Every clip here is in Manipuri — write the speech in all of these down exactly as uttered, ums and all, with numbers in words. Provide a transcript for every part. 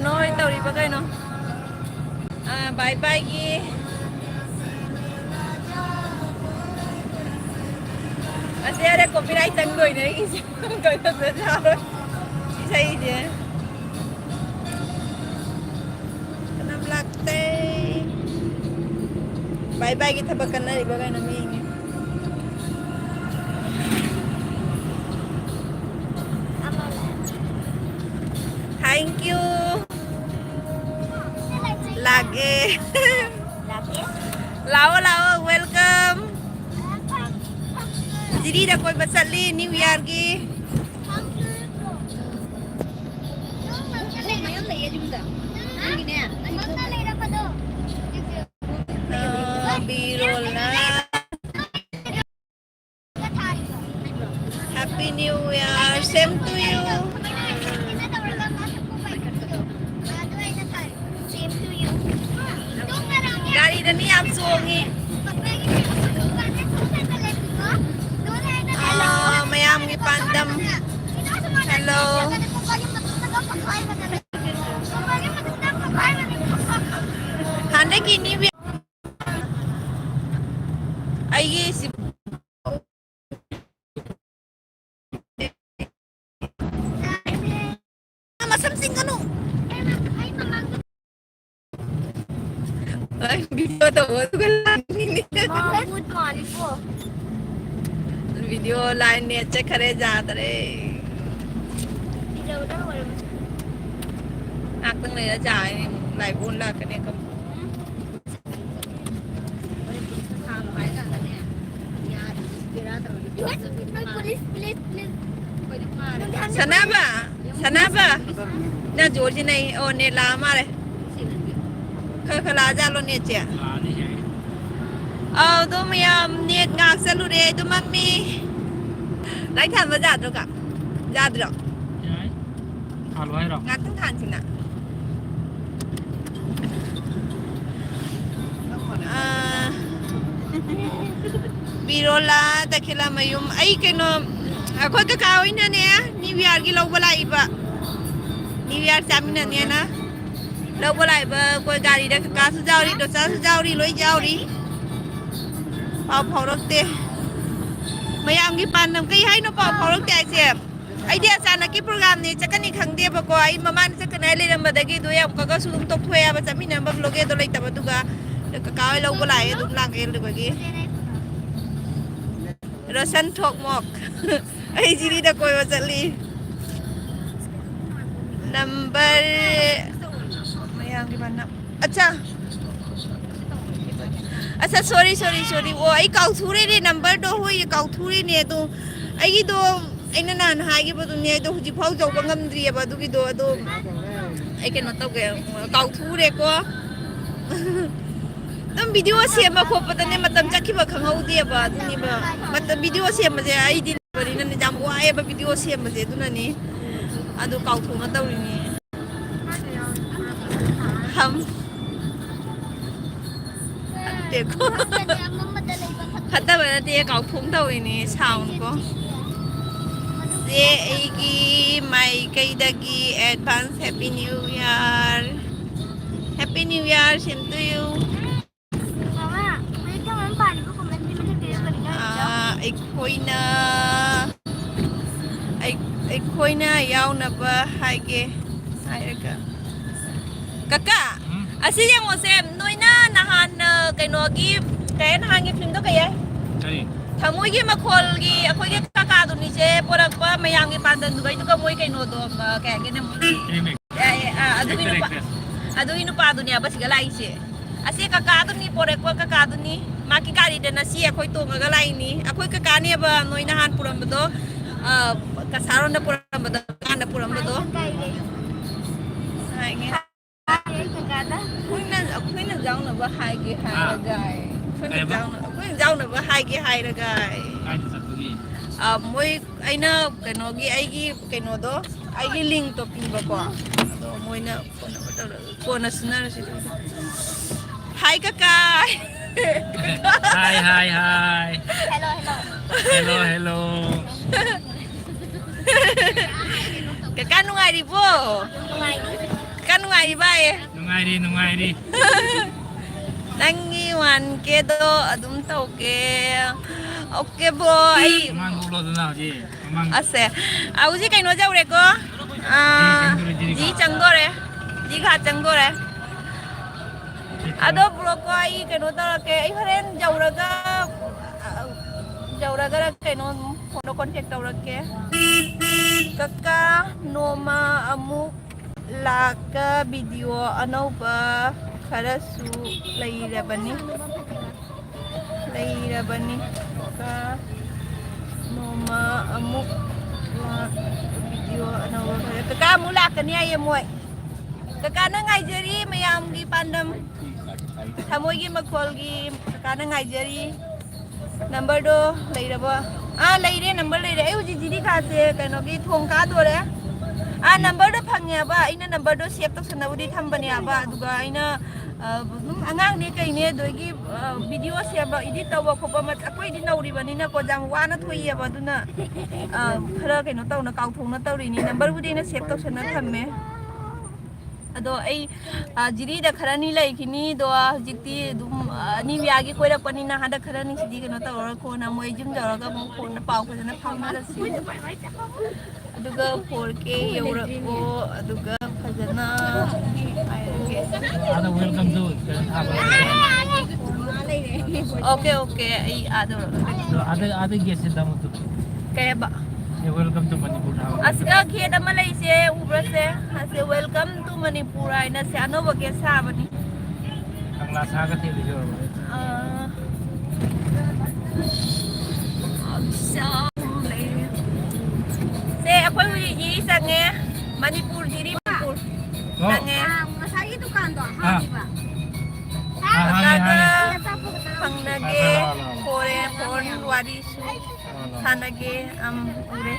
ꯍꯣꯏ, ꯇꯧꯔꯤꯕ ꯀꯩꯅꯣ? ꯑꯥ, ꯕꯥꯏ ꯕꯥꯏꯒꯤ꯫ ꯑꯁꯤ ꯌꯥꯔꯦ, copyright ꯆꯪꯗꯣꯏꯅꯦ ꯑꯩꯒꯤꯁꯦ꯫ ꯀꯩꯅꯣꯗ ꯌꯥꯔꯣꯏ꯫ ꯏꯁꯩꯁꯦ꯫ ꯀꯅꯥꯝ ꯂꯥꯛꯇꯦ꯫ ꯕꯥꯏ ꯕꯥꯏꯒꯤ ꯊꯕꯛ ꯀꯟꯅꯔꯤꯕ ꯀꯩꯅꯣ ꯃꯤꯒꯤ꯫ Thank you. ꯂꯥꯛꯑꯦ꯫ ꯂꯥꯛꯑꯣ, ꯂꯥꯛꯑꯣ, welcome. ꯖꯤꯔꯤꯗ ꯀꯣꯏꯕ ꯆꯠꯂꯤ New Yearꯒꯤ꯫ ꯃꯌꯥꯝ ꯂꯩꯌꯦ ꯌꯨꯝꯗ꯫ ꯅꯪꯒꯤꯅꯦ? ꯑ, ꯕꯤꯔꯣꯜꯅ꯫ Happy New Year, same to you. Same to you. ꯒꯥꯔꯤꯗ ꯃꯤ ꯌꯥꯝ ꯆꯣꯡꯉꯤ꯫ ꯑꯥ, ꯃꯌꯥꯝꯒꯤ ꯄꯥꯟꯗꯝ꯫ Hello. ꯍꯟꯗꯛꯀꯤ New Year ꯑꯩꯒꯤ ꯁꯤ ꯃꯁꯝ ꯆꯤꯡꯒꯅꯨ꯫ ꯑꯩ video ꯇꯧꯕ ꯑꯗꯨꯒ ꯂꯥꯛꯅꯤꯡꯉꯦ꯫ ꯃꯥ ꯃꯨꯠ ꯃꯥꯜꯂꯤꯀꯣ꯫ Video line net ꯆꯠꯈꯔꯦ, ꯌꯥꯗꯔꯦ꯫ ꯉꯥꯛꯇꯪ ꯂꯩꯔ ꯌꯥꯔꯅꯤ, ꯂꯥꯏꯕꯣꯟ ꯂꯥꯛꯀꯅꯤ꯫ ꯁꯅꯥꯕ, ꯁꯅꯥꯕ, ꯅꯪ ꯖꯣꯔꯁꯤ ꯅꯩ꯫ ꯑꯣ, net ꯂꯥꯛꯑ ꯃꯥꯜꯂꯦ꯫ ꯈꯔ ꯈꯔ ꯂꯥꯛꯑꯖꯥꯠꯂꯣ netꯁꯦ? ꯑꯧ, ꯑꯗꯨ ꯃꯌꯥꯝ net ꯉꯥꯛ ꯆꯠꯂꯨꯔꯦ, ꯑꯗꯨ ꯃꯝꯃꯤ꯫ ꯂꯥꯏꯠ ꯊꯥꯟꯕ ꯌꯥꯗ꯭ꯔꯣ ꯀꯥ? ꯌꯥꯗ꯭ꯔꯣ? ꯌꯥꯏ꯫ ꯊꯥꯜꯂꯣ ꯍꯥꯏꯔꯣ? ꯉꯥꯛꯇꯪ ꯊꯥꯟꯁꯤꯅ꯫ ꯑꯥ, ꯕꯤꯔꯣꯂꯥ ꯇꯈꯦꯂꯥꯃꯌꯨꯝ꯫ ꯑꯩ ꯀꯩꯅꯣ, ꯑꯩꯈꯣꯏ ꯀꯀꯥ ꯍꯣꯏꯅꯅꯦ, New Yearꯒꯤ ꯂꯧꯕ ꯂꯥꯛꯏꯕ꯫ ꯌꯥꯔ ꯆꯥꯃꯤꯟꯅꯅꯦꯅ ꯂꯧꯕ ꯂꯥꯛꯏꯕ ꯑꯩꯈꯣꯏ ꯒꯥꯔꯤꯗ ꯀꯀꯥꯁꯨ ꯌꯥꯎꯔꯤ, ꯗꯣꯆꯥꯁꯨ ꯌꯥꯎꯔꯤ, ꯂꯣꯏ ꯌꯥꯎꯔꯤ꯫ ꯄꯥꯎ ꯐꯥꯎꯔꯛꯇꯦ꯫ ꯃꯌꯥꯝꯒꯤ ꯄꯥꯟꯗꯝ ꯀꯩ ꯍꯥꯏꯅꯣ ꯄꯥꯎ ꯐꯥꯎꯔꯛꯇꯦ ꯍꯥꯏꯁꯦ? ꯑꯩꯗꯤ ꯑꯆꯥꯅꯛꯀꯤ ꯄ꯭ꯔꯣꯒ꯭ꯔꯥꯝꯅꯦ, ꯆꯠꯀꯅꯤ ꯈꯪꯗꯦꯕꯀꯣ꯫ ꯑꯩ ꯃꯃꯥꯡꯗ ꯆꯠꯀꯅꯤ ꯍꯥꯏ ꯂꯩꯔꯝꯕꯗꯒꯤ ꯑꯗꯨ ꯌꯥꯝ ꯀꯒꯁꯨ ꯑꯗꯨꯝ ꯇꯣꯛꯊꯣꯛꯑꯦꯕ, ꯆꯠꯃꯤꯟꯅꯅꯕ ꯂꯣꯒꯦꯗꯣ ꯂꯩꯇꯕ꯫ ꯑꯗꯨꯒ ꯀꯀꯥ ꯍꯣꯏ ꯂꯧꯕ ꯂꯥꯛꯑꯦ ꯑꯗꯨꯝ ꯂꯥꯡꯒꯦꯜꯗꯨꯒꯤ꯫ ꯔꯣꯁꯟ ꯊꯣꯛꯃꯣꯛ꯫ ꯑꯩ ꯖꯤꯔꯤꯗ ꯀꯣꯏꯕ ꯆꯠꯂꯤ꯫ ꯅꯝꯕꯔ ꯃꯌꯥꯝꯒꯤ ꯃꯅꯥ ꯑꯠꯆꯥ꯫ ꯑꯠꯆꯥ, ꯁꯣꯔꯤ, ꯁꯣꯔꯤ, ꯁꯣꯔꯤ꯫ ꯑꯣ, ꯑꯩ ꯀꯥꯎꯊꯣꯛꯎꯔꯦꯅꯦ ꯅꯝꯕꯔꯗꯣ꯫ ꯍꯣꯏ, ꯀꯥꯎꯊꯣꯛꯎꯔꯦꯅꯦ꯫ ꯑꯗꯣ ꯑꯩꯒꯤꯗꯣ ꯑꯩꯅ ꯅꯍꯥꯟ ꯍꯥꯏꯈꯤꯕꯗꯨꯅꯦ, ꯑꯗꯣ ꯍꯧꯖꯤꯛꯐꯥꯎ ꯌꯧꯕ ꯉꯝꯗ꯭ꯔꯤꯑꯕ꯫ ꯑꯗꯨꯒꯤꯗꯣ ꯑꯗꯣ ꯑꯩ ꯀꯩꯅꯣ ꯇꯧꯒꯦ, ꯀꯥꯎꯊꯣꯛꯎꯔꯦꯀꯣ꯫ ꯑꯗꯨꯝ ꯚꯤꯗꯤꯑꯣ ꯁꯦꯝꯕ ꯈꯣꯠꯄꯗꯅꯦ ꯃꯇꯝ ꯆꯠꯈꯤꯕ ꯈꯪꯍꯧꯗꯦꯕ꯫ ꯑꯗꯨꯅꯦꯕ ꯃꯇꯝ, ꯚꯤꯗꯤꯑꯣ ꯁꯦꯝꯕꯁꯦ ꯑꯩꯗꯤ ꯕꯅꯤꯅꯅꯦ ꯌꯥꯝ ꯋꯥꯏꯑꯦꯕ ꯚꯤꯗꯤꯑꯣ ꯁꯦꯝꯕꯁꯦ꯫ ꯑꯗꯨꯅꯅꯤ꯫ ꯑꯗꯨ ꯀꯥꯎꯊꯣꯛꯅ ꯇꯧꯔꯤꯅꯦ꯫ ꯍꯝ꯫ ꯅꯠꯇꯦꯀꯣ꯫ ꯐꯠꯇꯕ ꯅꯠꯇꯦ, ꯀꯥꯎꯊꯣꯛꯅ ꯇꯧꯔꯤꯅꯦ ꯁꯥꯎꯟꯀꯣ꯫ ꯆꯦ ꯑꯩꯒꯤ ꯃꯥꯏꯀꯩꯗꯒꯤ advance happy new year, happy new year, same to you꯫ ꯑꯥ, ꯑꯩꯈꯣꯏꯅ ꯑꯩ-, ꯑꯩꯈꯣꯏꯅ ꯌꯥꯎꯅꯕ ꯍꯥꯏꯒꯦ ꯍꯥꯏꯔꯒ꯫ ꯀꯀꯥ, ꯎꯝ? ꯑꯁꯤ ꯌꯦꯡꯉꯣꯁꯦ, ꯅꯣꯏꯅ ꯅꯍꯥꯟ, ꯑ, ꯀꯩꯅꯣꯒꯤ, ꯀꯩ ꯅꯍꯥꯟꯒꯤ ꯐꯤꯂꯝꯗꯣ ꯀꯩ ꯍꯥꯏ? ꯀꯔꯤ? ꯊꯃꯣꯏꯒꯤ ꯃꯈꯣꯜꯒꯤ ꯑꯩꯈꯣꯏꯒꯤ ꯀꯀꯥꯗꯨꯅꯤꯁꯦ ꯄꯣꯔꯛꯄ ꯃꯌꯥꯝꯒꯤ ꯄꯥꯟꯗꯟꯗꯨꯒꯩꯗꯨꯒ ꯃꯣꯏ ꯀꯩꯅꯣꯗꯣ, ꯑ, ꯀꯩ ꯍꯥꯏꯒꯦꯅꯦ? ꯐꯤꯂꯝ ꯑꯦ, ꯑꯦ, ꯑꯥ, ꯑꯗꯨꯒꯤ actor, ꯅꯨꯄꯥ-, actress꯫ ꯑꯗꯨꯒꯤ ꯅꯨꯄꯥꯗꯨꯅꯦꯕ ꯁꯤꯒ ꯂꯥꯛꯏꯁꯦ꯫ ꯑꯁꯤ ꯀꯀꯥꯗꯨꯅꯤ, ꯄꯣꯔꯛꯄ ꯀꯀꯥꯗꯨꯅꯤ꯫ ꯃꯥꯒꯤ ꯒꯥꯔꯤꯗ ꯅꯁꯤ ꯑꯩꯈꯣꯏ ꯇꯣꯡꯉꯒ ꯂꯥꯛꯏꯅꯤ꯫ ꯑꯩꯈꯣꯏ ꯀꯀꯥꯅꯦꯕ ꯅꯣꯏ ꯅꯍꯥꯟ ꯄꯨꯔꯝꯕꯗꯣ, ꯑ, ꯀꯁꯥꯔꯣꯝꯗ ꯄꯨꯔꯝꯕꯗꯣ, ꯀꯥꯟꯗ ꯄꯨꯔꯝꯕꯗꯣ꯫ ꯍꯥꯏꯒꯦ꯫ ꯑꯩꯈꯣꯏꯅ, ꯑꯩꯈꯣꯏꯅ ꯌꯥꯎꯅꯕ ꯍꯥꯏꯒꯦ ꯍꯥꯏꯔꯒ꯫ ꯑꯩꯈꯣꯏꯅ ꯀꯩꯕ? ꯌꯥꯎꯅ-, ꯑꯩꯈꯣꯏꯅ ꯌꯥꯎꯅꯕ ꯍꯥꯏꯒꯦ ꯍꯥꯏꯔꯒ꯫ ꯀꯥꯏꯗ ꯆꯠꯄꯒꯤ? ꯑ, ꯃꯣꯏ, ꯑꯩꯅ ꯀꯩꯅꯣꯒꯤ, ꯑꯩꯒꯤ ꯀꯩꯅꯣꯗꯣ, ꯑꯩꯒꯤ ꯂꯤꯡꯇꯣ ꯄꯤꯕꯀꯣ꯫ ꯑꯗꯣ ꯃꯣꯏꯅ ꯀꯩꯅꯣ ꯇꯧꯔꯒ ꯀꯣꯟꯅ ꯁꯤꯟꯅꯔꯁꯤ ꯑꯗꯨꯗꯤ꯫ ꯍꯥꯏ ꯀꯀꯥ꯫ ꯍꯥꯏ, ꯍꯥꯏ, ꯍꯥꯏ꯫ Hello, hello꯫ Hello, hello꯫ ꯀꯀꯥ, ꯅꯨꯡꯉꯥꯏꯔꯤꯕꯣ? ꯀꯀꯥ ꯅꯨꯡꯉꯥꯏꯔꯤꯕꯥꯏ? ꯅꯨꯡꯉꯥꯏꯔꯤ, ꯅꯨꯡꯉꯥꯏꯔꯤ꯫ ꯅꯪꯒꯤ ꯋꯥꯟ ꯀꯦꯗꯣ ꯑꯗꯨꯝ ꯇꯧꯒꯦ꯫ ꯑꯣꯀꯦ ꯕ꯭ꯔꯣ, ꯑꯩ ꯃꯃꯥꯡ ꯊꯣꯛꯂꯣꯗꯅ ꯍꯧꯖꯤꯛ, ꯃꯃꯥꯡ꯫ ꯑꯁꯦ, ꯑ, ꯍꯧꯖꯤꯛ ꯀꯩꯅꯣ ꯌꯧꯔꯦꯀꯣ? ꯑ, G ꯆꯪꯗꯣꯔꯦ, G G ꯆꯪꯗꯣꯔꯦ꯫ ꯆꯪꯗꯣꯔꯦ꯫ G Ghat ꯆꯪꯗꯣꯔꯦ꯫ ꯑꯗꯣ ꯕ꯭ꯔꯣ ꯀꯣ, ꯑꯩ ꯀꯩꯅꯣ ꯇꯧꯔꯛꯀꯦ, ꯑꯩ ꯍꯣꯔꯦꯟ ꯌꯧꯔꯒ, ꯑ, ꯌꯧꯔꯒꯔ ꯀꯩꯅꯣ ꯐꯣꯟꯗꯣ ꯀꯣꯟꯇꯦꯛ ꯇꯧꯔꯛꯀꯦ꯫ ꯀꯀꯥ, ꯅꯣꯡꯃ ꯑꯃꯨꯛ ꯂꯥꯛꯀ ꯚꯤꯗꯤꯑꯣ ꯑꯅꯧꯕ ꯈꯔꯁꯨ ꯂꯩꯔꯕꯅꯤ꯫ ꯂꯩꯔꯕꯅꯤ꯫ ꯀꯀꯥ, ꯅꯣꯡꯃ ꯑꯃꯨꯛ ꯂꯥꯛ-, ꯚꯤꯗꯤꯑꯣ ꯑꯅꯧꯕ ꯈꯔ꯫ ꯀꯀꯥ ꯑꯃꯨꯛ ꯂꯥꯛꯀꯅꯤ ꯍꯥꯏꯌꯦ ꯃꯣꯏ꯫ ꯀꯀꯥꯅ ꯉꯥꯏꯖꯔꯤ ꯃꯌꯥꯝꯒꯤ ꯄꯥꯟꯗꯝ꯫ ꯊꯃꯣꯏꯒꯤ ꯃꯈꯣꯜꯒꯤ ꯀꯀꯥꯅ ꯉꯥꯏꯖꯔꯤ꯫ ꯅꯝꯕꯔꯗꯣ ꯂꯩꯔꯕꯣ? ꯑꯥ, ꯂꯩꯔꯦ, ꯅꯝꯕꯔ ꯂꯩꯔꯦ꯫ ꯑꯩ ꯍꯧꯖꯤꯛ ꯖꯤꯔꯤ ꯀꯥꯁꯦ ꯀꯩꯅꯣꯒꯤ ꯊꯣꯡ ꯀꯥꯗꯣꯔꯦ꯫ ꯑꯥ, ꯅꯝꯕꯔꯗꯣ ꯐꯪꯉꯦꯕ꯫ ꯑꯩꯅ ꯅꯝꯕꯔꯗꯣ ꯁꯦꯚ ꯇꯧꯁꯟꯅꯕꯗꯤ ꯊꯝꯕꯅꯦꯕ꯫ ꯑꯗꯨꯒ ꯑꯩꯅ, ꯑ, ꯑꯗꯨꯝ ꯑꯉꯥꯡꯅꯦ ꯀꯩꯅꯦ, ꯑꯗꯒꯤ, ꯑ, ꯚꯤꯗꯤꯑꯣ ꯁꯦꯝꯕ, ꯏꯗꯤꯠ ꯇꯧꯕ ꯈꯣꯠꯄ ꯃꯠ-, ꯑꯩꯈꯣꯏꯗꯤ ꯅꯧꯔꯤꯕꯅꯤꯅꯀꯣ, ꯌꯥꯝ ꯋꯥꯅ ꯊꯣꯛꯏꯑꯕ꯫ ꯑꯗꯨꯅ, ꯑ, ꯈꯔ ꯀꯩꯅꯣ ꯇꯧꯅ, ꯀꯥꯎꯊꯣꯛꯅ ꯇꯧꯔꯤꯅꯤ꯫ ꯅꯝꯕꯔꯕꯨꯗꯤ ꯑꯩꯅ ꯁꯦꯚ ꯇꯧꯁꯟꯅ ꯊꯝꯃꯦ꯫ ꯑꯗꯣ ꯑꯩ, ꯑ, ꯖꯤꯔꯤꯗ ꯈꯔꯅꯤ ꯂꯩꯈꯤꯅꯤ꯫ ꯑꯗꯣ ꯍꯧꯖꯤꯛꯇꯤ ꯑꯗꯨꯝ, ꯑ, ꯑꯅꯤꯕꯤꯌꯥꯒꯤ ꯀꯣꯏꯔꯛꯄꯅꯤꯅ ꯍꯟꯗꯛ ꯈꯔꯅꯤꯁꯤꯗꯤ ꯀꯩꯅꯣ ꯇꯧꯔꯒ ꯀꯣꯟꯅ ꯃꯣꯏ ꯌꯨꯝ ꯌꯧꯔꯒ ꯑꯃꯨꯛ ꯐꯣꯟꯗ ꯄꯥꯎ ꯐꯖꯅ ꯐꯥꯎꯅꯔꯁꯤ꯫ ꯑꯗꯨꯒ ꯐꯣꯔ ꯀꯦ ꯌꯧꯔꯛꯑꯣ, ꯑꯗꯨꯒ ꯐꯖꯅ ꯍꯥꯏꯔꯒꯦ꯫ ꯑꯥꯗ welcome to ꯀꯩꯅꯣ ꯊꯥꯕ꯫ ꯑꯣꯀꯦ, ꯑꯣꯀꯦ, ꯑꯩ ꯑꯥꯗ ꯌꯧꯔꯛꯑꯒꯦ꯫ ꯑꯗꯣ ꯑꯥꯗ, ꯑꯥꯗ ꯒꯦꯠꯁꯦ ꯇꯝꯃꯨ꯫ ꯀꯩ ꯍꯥꯏꯕ? ꯑꯦ, welcome to ꯃꯅꯤꯄꯨꯔ ꯊꯥꯕ꯫ ꯑꯁꯤꯗ ꯒꯦꯠ ꯑꯃ ꯂꯩꯁꯦ, ꯎꯕ꯭ꯔꯁꯦ? ꯑꯁꯦ welcome to ꯃꯅꯤꯄꯨꯔ ꯍꯥꯏꯅ ꯁꯦ ꯑꯅꯧꯕ ꯒꯦꯠ ꯁꯥꯕꯅꯤ꯫ ꯀꯪꯂꯥ ꯁꯥꯒ ꯊꯦꯡꯅꯁꯦ ꯌꯧꯔꯕ? ꯑꯥ꯫ ꯁꯦ, ꯑꯩꯈꯣꯏ ꯍꯧꯖꯤꯛ ꯖꯤꯔꯤ ꯆꯪꯉꯦ꯫ ꯃꯅꯤꯄꯨꯔ, ꯖꯤꯔꯤ ꯃꯅꯤꯄꯨꯔ꯫ ꯍꯣ꯫ ꯆꯪꯉꯦ꯫ ꯑꯥ, ꯉꯁꯥꯏꯒꯤ ꯗꯨꯀꯥꯟꯗꯣ ꯑꯥ꯫ ꯍꯥꯡꯉꯤꯕ? ꯑꯥ, ꯍꯥꯡꯉꯦ, ꯀꯀꯥꯒ ꯍꯥꯡꯉꯦ꯫ ꯑꯆꯥꯄꯣꯠ ꯈꯛꯇ ꯂꯧꯔꯨꯁꯦ꯫ ꯐꯪꯅꯒꯦ꯫ ꯂꯥꯛꯑꯣ, ꯂꯥꯛꯑꯣ, ꯂꯥꯛꯑꯣ꯫ ꯐꯣꯔꯦ, ꯐꯣꯟ ꯋꯥꯔꯤꯁꯨ ꯂꯥꯛꯑꯣ, ꯂꯥꯛꯑꯣ꯫ ꯁꯥꯟꯅꯒꯦ꯫ ꯑꯝ, ꯎꯔꯦ꯫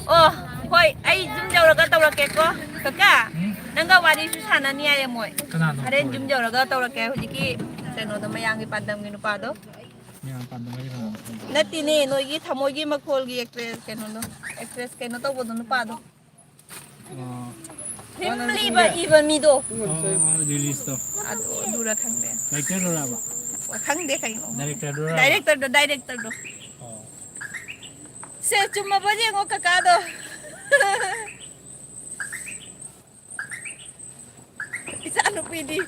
ꯑꯣ, ꯍꯣꯏ, ꯑꯩ ꯌꯨꯝ ꯌꯧꯔꯒ ꯇꯧꯔꯛꯀꯦꯀꯣ꯫ ꯀꯀꯥ, ꯎꯝ? ꯅꯪꯒ ꯋꯥꯔꯤꯁꯨ ꯁꯥꯟꯅꯅꯤ ꯍꯥꯏꯌꯦ ꯃꯣꯏ꯫ ꯀꯅꯥꯅꯣ? ꯍꯣꯔꯦꯟ ꯌꯨꯝ ꯌꯧꯔꯒ ꯇꯧꯔꯛꯀꯦ꯫ ꯍꯧꯖꯤꯛꯀꯤ ꯀꯩꯅꯣꯗꯣ, ꯃꯌꯥꯝꯒꯤ ꯄꯥꯟꯗꯝꯒꯤ ꯅꯨꯄꯥꯗꯣ꯫ ꯃꯌꯥꯝ ꯄꯥꯟꯗꯝ ꯍꯥꯏꯁꯦ ꯀꯅꯥꯅꯣ? ꯅꯠꯇꯦꯅꯦ, ꯅꯣꯏꯒꯤ ꯊꯃꯣꯏꯒꯤ ꯃꯈꯣꯜꯒꯤ ꯑꯦꯛꯇ꯭ꯔꯦꯁ ꯀꯩꯅꯣꯗꯣ, ꯑꯦꯛꯇ꯭ꯔꯦꯁ ꯀꯩꯅꯣ ꯇꯧꯕꯗꯣ, ꯅꯨꯄꯥꯗꯣ꯫ ꯑꯣ꯫ ꯐꯤꯂꯝ ꯏꯕ, ꯏꯕ ꯃꯤꯗꯣ꯫ ꯑꯣ, ꯔꯤꯂꯤꯁꯇꯣ꯫ ꯑꯗꯨ, ꯑꯗꯨꯔ ꯈꯪꯗꯦ꯫ ꯗꯥꯏꯔꯦꯛꯇꯔꯗꯨꯔꯕ? ꯈꯪꯗꯦ ꯀꯩꯅꯣ꯫ ꯗꯥꯏꯔꯦꯛꯇꯔꯗꯨꯔꯕ? ꯗꯥꯏꯔꯦꯛꯇꯔꯗꯣ, ꯗꯥꯏꯔꯦꯛꯇꯔꯗꯣ꯫ ꯑꯣ꯫ ꯁꯦ, ꯆꯨꯝꯃꯕ ꯌꯦꯡꯉꯣ ꯀꯀꯥꯗꯣ꯫ ꯏꯆꯥ ꯅꯨꯄꯤꯗꯤ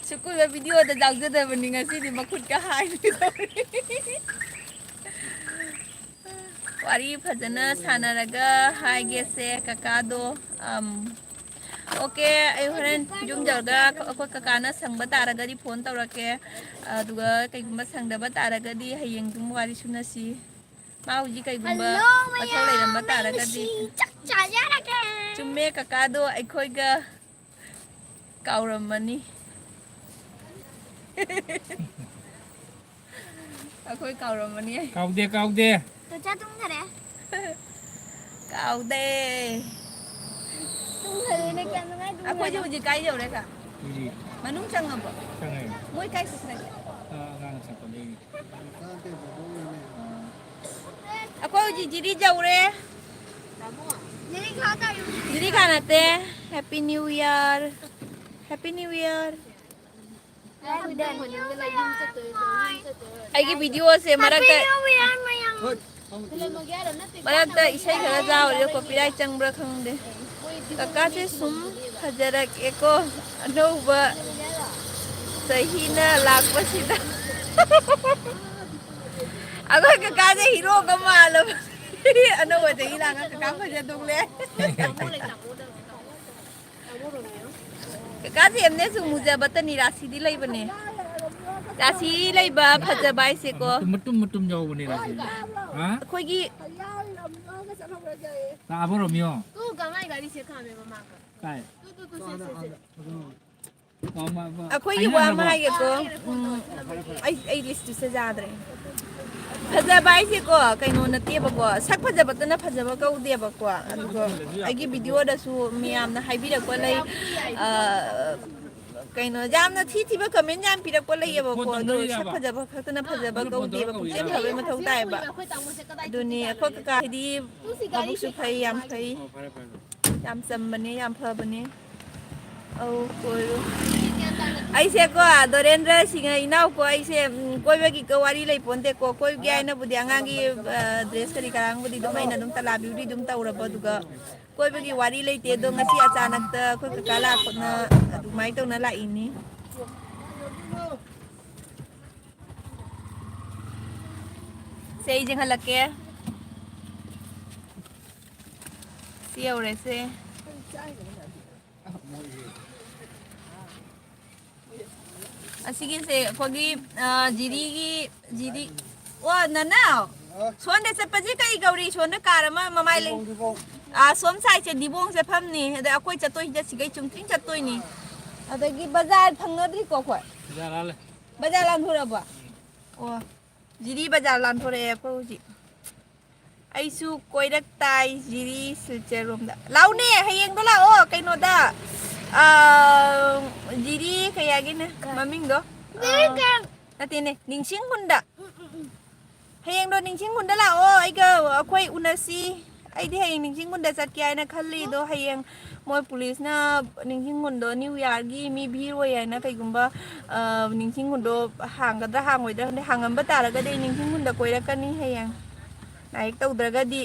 ꯁ꯭ꯀꯨꯜꯗ ꯚꯤꯗꯤꯑꯣꯗ ꯌꯥꯎꯖꯗꯕꯅꯤ, ꯉꯁꯤꯗꯤ ꯃꯈꯨꯠꯀ ꯍꯥꯏꯒꯦ ꯇꯧꯔꯤ꯫ ꯋꯥꯔꯤ ꯐꯖꯅ ꯁꯥꯟꯅꯔꯒ ꯍꯥꯏꯒꯦꯁꯦ ꯀꯀꯥꯗꯣ꯫ ꯑꯝ, ꯑꯣꯀꯦ, ꯑꯩ ꯍꯣꯔꯦꯟ ꯌꯨꯝ ꯌꯧꯔꯒ ꯑꯩꯈꯣꯏ ꯀꯀꯥꯅ ꯁꯪꯕ ꯇꯥꯔꯒꯗꯤ ꯐꯣꯟ ꯇꯧꯔꯛꯀꯦ꯫ ꯑꯗꯨꯒ ꯀꯩꯒꯨꯝꯕ ꯁꯪꯗꯕ ꯇꯥꯔꯒꯗꯤ ꯍꯌꯦꯡ ꯑꯗꯨꯝ ꯋꯥꯔꯤ ꯁꯨꯅꯁꯤ꯫ ꯃꯥ ꯍꯧꯖꯤꯛ ꯀꯩꯒꯨꯝꯕ ꯍꯜꯂꯣ ꯃꯊꯧ ꯂꯩꯔꯝꯕ ꯃꯌꯥꯝ, ꯇꯥꯔꯒꯗꯤ꯫ ꯉꯁꯤ ꯆꯥꯛ ꯆꯥꯖꯔꯒꯦ꯫ ꯆꯨꯝꯃꯦ, ꯀꯀꯥꯗꯣ ꯑꯩꯈꯣꯏꯒ ꯀꯥꯎꯔꯝꯃꯅꯤ꯫ ꯑꯩꯈꯣꯏ ꯀꯥꯎꯔꯝꯃꯅꯤ꯫ ꯀꯥꯎꯗꯦ, ꯀꯥꯎꯗꯦ꯫ ꯆꯥꯛ ꯆꯥ ꯇꯨꯝꯈꯔꯦ꯫ ꯀꯥꯎꯗꯦ꯫ ꯇꯨꯝꯈꯔꯦꯅꯦ, ꯀꯌꯥꯝ ꯅꯨꯡꯉꯥꯏ ꯇꯨꯝꯈꯔꯦ꯫ ꯑꯩꯈꯣꯏꯁꯦ ꯍꯧꯖꯤꯛ ꯀꯥꯏ ꯌꯧꯔꯦ, ꯀꯀꯥ? ꯍꯧꯖꯤꯛ ꯃꯅꯨꯡ ꯆꯪꯉꯕꯣ? ꯆꯪꯉꯦ꯫ ꯃꯣꯏ ꯀꯥꯏ ꯆꯠꯈ꯭ꯔꯒꯦ? ꯑ, ꯑꯉꯥꯡ ꯆꯠꯄꯗꯒꯤ꯫ ꯑꯩꯈꯣꯏ ꯍꯧꯖꯤꯛ ꯖꯤꯔꯤ ꯌꯧꯔꯦ꯫ ꯖꯤꯔꯤ ꯈꯥ ꯅꯠꯇꯦ꯫ Happy New Year. Happy New Year. ꯑꯩꯒꯤ ꯚꯤꯗꯤꯑꯣꯁꯦ ꯃꯔꯛꯇ, ꯃꯔꯛꯇ ꯏꯁꯩ ꯈꯔ ꯌꯥꯎꯔꯤꯔ copyright ꯆꯪꯕ꯭ꯔꯥ ꯈꯪꯗꯦ꯫ ꯀꯀꯥꯁꯦ ꯁꯨꯝ ꯐꯖꯔꯛꯑꯦꯀꯣ, ꯑꯅꯧꯕ ꯆꯍꯤꯅ ꯂꯥꯛꯄꯁꯤꯗ꯫ ꯑꯩꯈꯣꯏ ꯀꯀꯥꯁꯦ ꯍꯤꯔꯣꯒ ꯃꯥꯜꯂꯕ꯫ ꯑꯅꯧꯕ ꯆꯍꯤ ꯂꯥꯛꯑꯒ ꯀꯀꯥ ꯐꯖꯗꯧ ꯂꯩ꯫ ꯀꯀꯥ ꯖꯦꯝꯅꯦꯁꯨ ꯃꯨꯖꯕꯇꯅꯤ, ꯔꯥꯁꯤꯗꯤ ꯂꯩꯕꯅꯦ꯫ ꯔꯥꯁꯤ ꯂꯩꯕ ꯐꯖꯕ ꯍꯥꯏꯁꯦꯀꯣ꯫ ꯃꯇꯨꯝ, ꯃꯇꯨꯝ, ꯃꯇꯨꯝ ꯌꯥꯎꯕꯅꯦ ꯔꯥꯁꯤꯗꯤ꯫ ꯍꯥ? ꯑꯩꯈꯣꯏꯒꯤ ꯂꯥꯛꯑꯕꯣ ꯔꯣꯃꯤꯌꯣ? ꯇꯨ ꯀꯃꯥꯏ ꯒꯥꯔꯤ ꯁꯦ ꯈꯥꯝꯃꯦ ꯃꯃꯥꯡꯗ? ꯀꯥꯏ? ꯇꯨ, ꯇꯨ, ꯇꯨ, ꯁꯦ, ꯁꯦ, ꯁꯦ꯫ ꯑꯩꯈꯣꯏꯒꯤ ꯋꯥ ꯑꯃ ꯍꯥꯏꯒꯦꯀꯣ꯫ ꯎꯝ, ꯑꯩ, ꯑꯩ ꯂꯤꯁꯇꯨꯁꯦ ꯌꯥꯗ꯭ꯔꯦ꯫ ꯐꯖꯕ ꯍꯥꯏꯁꯦꯀꯣ, ꯀꯩꯅꯣ ꯅꯠꯇꯦꯕꯀꯣ, ꯁꯛ ꯐꯖꯕꯇꯅ ꯐꯖꯕ ꯀꯧꯗꯦꯕꯀꯣ꯫ ꯑꯗꯨꯒ ꯑꯩꯒꯤ ꯚꯤꯗꯤꯑꯣꯗꯁꯨ ꯃꯌꯥꯝꯅ ꯍꯥꯏꯕꯤꯔꯛꯄ ꯂꯩ, ꯑ, ꯀꯩꯅꯣ, ꯌꯥꯝꯅ ꯊꯤ ꯊꯤꯕ comment ꯌꯥꯝ ꯄꯤꯔꯛꯄ ꯂꯩꯌꯦꯕꯀꯣ꯫ ꯑꯗꯣ ꯁꯛ ꯐꯖꯕ ꯈꯛꯇꯅ ꯐꯖꯕ ꯀꯧꯗꯦꯕ, ꯄꯨꯛꯆꯦꯜ ꯐꯕꯒꯤ ꯃꯊꯧ ꯇꯥꯏꯌꯦꯕ꯫ ꯑꯗꯨꯅꯤ ꯑꯩꯈꯣꯏ ꯀꯀꯥ ꯍꯥꯏꯗꯤ ꯃꯕꯨꯛꯁꯨ ꯐꯩ, ꯌꯥꯝ ꯐꯩ꯫ ꯑꯣ, ꯐꯔꯦ, ꯐꯔꯦ, ꯐꯔꯦ꯫ ꯌꯥꯝ ꯆꯝꯕꯅꯦ, ꯌꯥꯝ ꯐꯕꯅꯦ꯫ ꯑꯧ, ꯀꯣꯏꯔꯨ꯫ ꯑꯩꯁꯦꯀꯣ, ꯗꯣꯔꯦꯟꯗ꯭ꯔ ꯁꯤꯡꯍ ꯏꯅꯥꯎꯀꯣ, ꯑꯩꯁꯦ, ꯎꯝ, ꯀꯣꯏꯕꯒꯤ ꯀ-, ꯋꯥꯔꯤ ꯂꯩꯄꯣꯟꯇꯦꯀꯣ꯫ ꯀꯣꯏꯒꯦ ꯍꯥꯏꯅꯕꯨꯗꯤ ꯑꯉꯥꯡꯒꯤ, ꯑ, ꯗ꯭ꯔꯦꯁ ꯀꯔꯤ ꯀꯔꯥꯡꯕꯨꯗꯤ ꯑꯗꯨꯝ ꯑꯩꯅ ꯑꯗꯨꯝ ꯇꯂꯥꯕꯤꯕꯨꯗꯤ ꯑꯗꯨꯝ ꯇꯧꯔꯕ, ꯑꯗꯨꯒ ꯀꯣꯏꯕꯒꯤ ꯋꯥꯔꯤ ꯂꯩꯇꯦ꯫ ꯑꯗꯣ ꯉꯁꯤ ꯑꯆꯥꯅꯛꯇ ꯑꯩꯈꯣꯏ ꯀꯀꯥ ꯂꯥꯛꯄꯅ ꯑꯗꯨꯃꯥꯏꯅ ꯇꯧꯅ ꯂꯥꯛꯏꯅꯤ꯫ ꯁꯦ, ꯑꯩ ꯌꯦꯡꯍꯜꯂꯛꯀꯦ꯫ ꯁꯤ ꯌꯧꯔꯦꯁꯦ꯫ ꯑꯁꯤꯒꯤꯁꯦ ꯑꯩꯈꯣꯏꯒꯤ, ꯑ, ꯖꯤꯔꯤꯒꯤ, ꯖꯤꯔꯤ, ꯑꯣ, ꯅꯅꯥꯎ, ꯁꯣꯝꯗ ꯆꯠꯄꯁꯦ ꯀꯩ ꯀꯧꯔꯤ? ꯁꯣꯝꯗ ꯀꯥꯔ ꯑꯃ ꯃꯃꯥꯏ ꯂꯩ-, ꯗꯤꯕꯣꯡ, ꯗꯤꯕꯣꯡ꯫ ꯑ, ꯁꯣꯝ ꯁꯥꯏꯠꯁꯦ ꯗꯤꯕꯣꯡ ꯆꯠꯐꯝꯅꯤ꯫ ꯑꯗ ꯑꯩꯈꯣꯏ ꯆꯠꯇꯣꯏꯁꯤꯗ ꯁꯤꯒꯩ ꯆꯨꯝꯇ꯭ꯔꯤꯡ ꯆꯠꯇꯣꯏꯅꯤ꯫ ꯑꯗꯒꯤ ꯕꯖꯥꯔ ꯐꯪꯅꯗ꯭ꯔꯤꯀꯣ ꯑꯩꯈꯣꯏ? ꯕꯖꯥꯔ ꯂꯥꯜꯂꯦ꯫ ꯕꯖꯥꯔ ꯂꯥꯟꯊꯣꯔꯛꯑꯕ? ꯎꯝ꯫ ꯑꯣ, ꯖꯤꯔꯤ ꯕꯖꯥꯔ ꯂꯥꯟꯊꯣꯔꯛꯑꯦ ꯑꯩꯈꯣꯏ ꯍꯧꯖꯤꯛ꯫ ꯑꯩꯁꯨ ꯀꯣꯏꯔꯛ ꯇꯥꯏ ꯖꯤꯔꯤ ꯁꯤꯜꯆꯔ ꯔꯣꯝꯗ꯫ ꯂꯥꯛꯎꯅꯦ, ꯍꯌꯦꯡꯗꯣ ꯂꯥꯛꯑꯣ ꯀꯩꯅꯣꯗ꯫ ꯑꯥ, ꯖꯤꯔꯤ ꯀꯩ ꯍꯥꯏꯒꯦꯅꯦ ꯃꯃꯤꯡꯗꯣ? ꯑꯥ, ꯅꯠꯇꯦꯅꯦ, ꯅꯤꯡꯁꯤꯡ ꯈꯨꯟꯗ꯫ ꯍꯌꯦꯡꯗꯣ ꯅꯤꯡꯁꯤꯡ ꯈꯨꯟꯗ ꯂꯥꯛꯑꯣ, ꯑꯩꯒ, ꯑꯩꯈꯣꯏ ꯎꯅꯁꯤ꯫ ꯑꯩꯗꯤ ꯍꯌꯦꯡ ꯅꯤꯡꯁꯤꯡ ꯈꯨꯟꯗ ꯆꯠꯀꯦ ꯍꯥꯏꯅ ꯈꯜꯂꯤ, ꯑꯗꯣ ꯍꯌꯦꯡ ꯃꯣꯏ ꯄꯨꯂꯤꯁꯅ ꯅꯤꯡꯁꯤꯡ ꯈꯨꯟꯗꯣ ꯅ꯭ꯌꯨ ꯌꯥꯔꯒꯤ ꯃꯤ ꯚꯤꯔ ꯑꯣꯏ ꯍꯥꯏꯅ ꯀꯩꯒꯨꯝꯕ, ꯑ, ꯅꯤꯡꯁꯤꯡ ꯈꯨꯟꯗꯣ ꯍꯥꯡꯒꯗ꯭ꯔꯥ ꯍꯥꯡꯉꯣꯏꯗ꯭ꯔꯥ ꯈꯪꯗꯦ꯫ ꯍꯥꯡꯉꯝꯕ ꯇꯥꯔꯒꯗꯤ ꯑꯩ ꯅꯤꯡꯁꯤꯡ ꯈꯨꯟꯗ ꯀꯣꯏꯔꯛꯀꯅꯤ ꯍꯌꯦꯡ꯫ ꯂꯥꯏꯔꯤꯛ ꯇꯧꯗ꯭ꯔꯒꯗꯤ꯫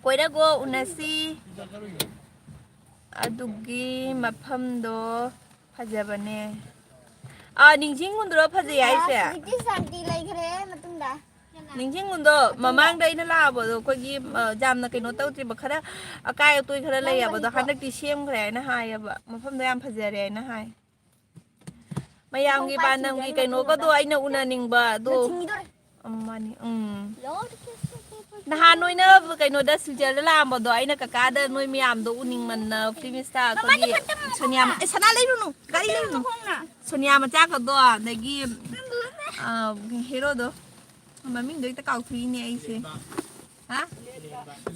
ꯀꯣꯏꯔꯛꯑꯣ, ꯎꯅꯁꯤ꯫ ꯑꯗꯨꯒꯤ ꯃꯐꯝꯗꯣ ꯐꯖꯕꯅꯦ꯫ ꯑꯥ, ꯅꯤꯡꯁꯤꯡ ꯈꯨꯟꯗ꯭ꯔꯣ ꯐꯖꯩ ꯍꯥꯏꯁꯦ? ꯍꯧꯖꯤꯛꯇꯤ ꯁꯥꯟꯇꯤ ꯂꯩꯈ꯭ꯔꯦ ꯃꯇꯨꯡꯗ꯫ ꯅꯤꯡꯁꯤꯡ ꯈꯨꯟꯗꯣ ꯃꯃꯥꯡꯗ ꯑꯩꯅ ꯂꯥꯛꯑꯕꯗꯣ ꯑꯩꯈꯣꯏꯒꯤ, ꯑ, ꯌꯥꯝꯅ ꯀꯩꯅꯣ ꯇꯧꯗ꯭ꯔꯤꯕ, ꯈꯔ ꯑꯀꯥꯏ ꯑꯇꯣꯏ ꯈꯔ ꯂꯩꯌꯦꯕ, ꯑꯗꯣ ꯍꯟꯗꯛꯇꯤ ꯁꯦꯝꯈ꯭ꯔꯦ ꯍꯥꯏꯅ ꯍꯥꯏꯌꯦꯕ, ꯃꯐꯝꯗꯣ ꯌꯥꯝ ꯐꯖꯔꯦ ꯍꯥꯏꯅ ꯍꯥꯏ꯫ ꯃꯌꯥꯝꯒꯤ ꯄꯥꯟꯗꯝꯒꯤ ꯀꯩꯅꯣꯒꯗꯣ ꯑꯩꯅ ꯎꯅꯅꯤꯡꯕ ꯑꯗꯣ꯫ ꯎꯝ, ꯃꯥꯅꯤ꯫ ꯎꯝ꯫ ꯅꯍꯥꯟ ꯅꯣꯏꯅ ꯀꯩꯅꯣꯗ ꯁꯤꯜꯆꯔꯗ ꯂꯥꯛꯑꯝꯕꯗꯣ, ꯑꯩꯅ ꯀꯀꯥꯗ ꯅꯣꯏ ꯃꯌꯥꯝꯗꯣ ꯎꯅꯤꯡꯃꯟꯅ ꯐꯤꯂꯝ ꯁ꯭ꯇꯥꯔ ꯑꯩꯈꯣꯏꯒꯤ ꯁꯣꯅꯤꯌꯥ, ꯑꯦ, ꯁꯅꯥ ꯂꯩꯔꯨꯅꯨ, ꯒꯥꯔꯤ ꯂꯩꯔꯨꯅꯨ꯫ ꯁꯣꯅꯤꯌꯥ ꯃꯆꯥꯒꯗꯣ, ꯑꯗꯒꯤ, ꯑ, ꯍꯦꯔꯣꯗꯣ, ꯃꯃꯤꯡꯗꯣ ꯍꯦꯛꯇ ꯀꯥꯎꯊꯣꯛꯏꯅꯦ ꯑꯩꯁꯦ꯫ ꯍꯥ?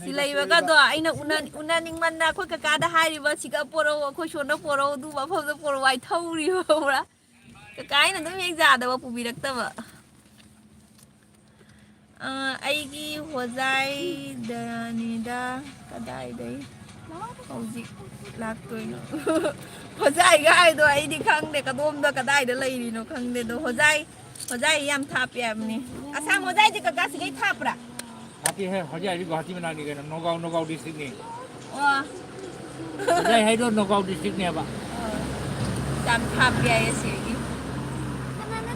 ꯁꯤ ꯂꯩꯕꯒꯗꯣ ꯑꯩꯅ ꯎꯅ-, ꯎꯅꯅꯤꯡꯃꯟꯅ ꯑꯩꯈꯣꯏ ꯀꯀꯥꯗ ꯍꯥꯏꯔꯤꯕ, "ꯁꯤꯒ ꯄꯣꯔꯛꯎ, ꯑꯩꯈꯣꯏ ꯁꯣꯝꯗ ꯄꯣꯔꯛꯎ, ꯑꯗꯨ ꯃꯐꯝꯗ ꯄꯣꯔꯛꯎ" ꯍꯥꯏ ꯊꯧꯔꯤꯕ, ꯈꯪꯕ꯭ꯔꯥ? ꯀꯀꯥ ꯑꯩꯅ ꯑꯗꯨꯝ ꯍꯦꯛ ꯌꯥꯗꯕ, ꯄꯨꯕꯤꯔꯛꯇꯕ꯫ ꯑ, ꯑꯩꯒꯤ ꯍꯣꯖꯥꯏꯗꯅꯤꯗ, ꯀꯗꯥꯏꯗꯩ? ꯍꯧꯖꯤꯛ ꯂꯥꯛꯇꯣꯏꯅꯣ? ꯍꯣꯖꯥꯏꯒ ꯍꯥꯏꯗꯣ ꯑꯩꯗꯤ ꯈꯪꯗꯦ, ꯀꯗꯣꯝꯗ ꯀꯗꯥꯏꯗ ꯂꯩꯔꯤꯅꯣ ꯈꯪꯗꯦ꯫ ꯑꯗꯣ ꯍꯣꯖꯥꯏ, ꯍꯣꯖꯥꯏ ꯌꯥꯝ ꯊꯥꯞꯄꯦ ꯍꯥꯏꯕꯅꯤ꯫ ꯑꯁꯥꯝ ꯍꯣꯖꯥꯏꯗꯤ ꯀꯀꯥ ꯁꯤꯗꯩ ꯊꯥꯞꯄ꯭ꯔꯥ? ꯊꯥꯞꯄꯦꯍꯦ, ꯍꯣꯖꯥꯏ ꯍꯥꯏꯗꯤ ꯒꯨꯋꯥꯍꯥꯇꯤ ꯃꯅꯥꯛꯅꯤ ꯀꯩꯅꯣ, ꯅꯣꯒꯥꯎ, ꯅꯣꯒꯥꯎ district ꯅꯤ꯫ ꯑꯣ꯫ ꯍꯣꯖꯥꯏ ꯍꯥꯏꯗꯣ ꯅꯣꯒꯥꯎ district ꯅꯦꯕ꯫ ꯑꯣ꯫ ꯌꯥꯝ ꯊꯥꯞꯄꯦ ꯍꯥꯏꯌꯦ ꯁꯤꯗꯒꯤ꯫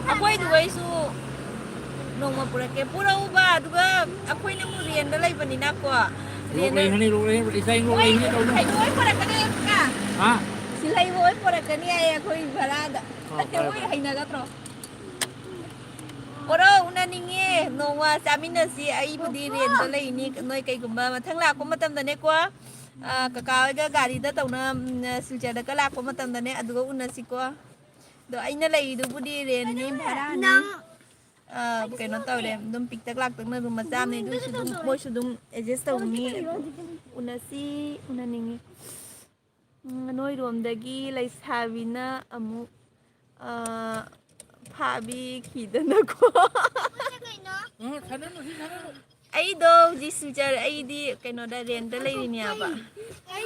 ꯑꯩꯈꯣꯏꯗꯨꯒꯩꯁꯨ ꯅꯣꯡꯃ ꯄꯨꯔꯛꯀꯦ꯫ ꯄꯨꯔꯛꯎꯕ, ꯑꯗꯨꯒ ꯑꯩꯈꯣꯏꯅ ꯑꯃꯨꯛ ꯔꯦꯟꯗ ꯂꯩꯕꯅꯤꯅꯀꯣ꯫ ꯂꯣꯛ ꯔꯦꯟꯗ ꯂꯩꯍꯅꯤ, ꯂꯣꯛ ꯂꯩꯍꯅꯤ, ꯏꯆꯥ ꯏꯪ ꯂꯣꯛ ꯍꯣꯏ, ꯂꯩꯍꯅꯤ ꯇꯧꯅꯨ꯫ ꯁꯤꯜꯍꯩꯕ ꯍꯣꯏ ꯄꯨꯔꯛꯀꯅꯤ ꯑꯌꯨꯛꯇ꯫ ꯍꯥ? ꯁꯤꯜꯍꯩꯕ ꯍꯣꯏ ꯄꯨꯔꯛꯀꯅꯤ ꯍꯥꯏꯌꯦ ꯑꯩꯈꯣꯏ ꯚꯔꯥꯗ꯫ ꯑꯣ, ꯐꯔꯦ, ꯃꯣꯏ ꯐꯔꯦ꯫ ꯍꯩꯅꯒꯗ꯭ꯔꯣ? ꯄꯨꯔꯛꯑꯣ, ꯎꯅꯅꯤꯡꯉꯦ꯫ ꯅꯣꯡꯃ ꯆꯥꯃꯤꯟꯅꯁꯤ꯫ ꯑꯩꯕꯨꯗꯤ ꯔꯦꯟꯇ ꯂꯩꯅꯤ꯫ ꯅꯣꯏ ꯀꯩꯒꯨꯝꯕ ꯃꯊꯪ ꯂꯥꯛꯄ ꯃꯇꯝꯗꯅꯦꯀꯣ, ꯑ, ꯀꯀꯥ ꯍꯣꯏꯒ ꯒꯥꯔꯤꯗ ꯇꯧꯅ, ꯎꯝ, ꯁꯤꯜꯆꯔꯗꯒ ꯂꯥꯛꯄ ꯃꯇꯝꯗꯅꯦ, ꯑꯗꯨꯒ ꯎꯅꯁꯤꯀꯣ꯫ ꯑꯗꯣ ꯑꯩꯅ ꯂꯩꯔꯤꯗꯨꯕꯨꯗꯤ ꯔꯦꯟꯅꯤ, ꯚꯔꯥꯅꯤ꯫ ꯅꯪ ꯑ, ꯀꯩꯅꯣ ꯇꯧꯔꯦ, ꯑꯗꯨꯝ ꯄꯤꯛꯇꯛ ꯂꯥꯛꯇꯛꯅ ꯔꯨꯝ ꯃꯆꯥ ꯑꯃꯅꯤ, ꯑꯗꯨꯁꯨ ꯑꯗꯨꯝ, ꯃꯣꯏꯁꯨ ꯑꯗꯨꯝ ꯑꯦꯗꯖꯁ ꯇꯧꯅꯤ꯫ ꯎꯅꯁꯤ, ꯎꯅꯅꯤꯡꯉꯤ꯫ ꯎꯝ, ꯅꯣꯏꯔꯣꯝꯗꯒꯤ ꯂꯩꯁꯥꯕꯤꯅ ꯑꯃꯨꯛ, ꯑ, ꯐꯥꯕꯤꯈꯤꯗꯅꯀꯣ꯫ ꯎꯝ, ꯊꯥꯅꯅꯨ, ꯁꯤ ꯊꯥꯅꯅꯨ꯫ ꯑꯩꯗꯣ ꯍꯧꯖꯤꯛ ꯁꯤꯜꯆꯔ, ꯑꯩꯗꯤ ꯀꯩꯅꯣꯗ, ꯔꯦꯟꯇ ꯂꯩꯔꯤꯅꯦꯕ꯫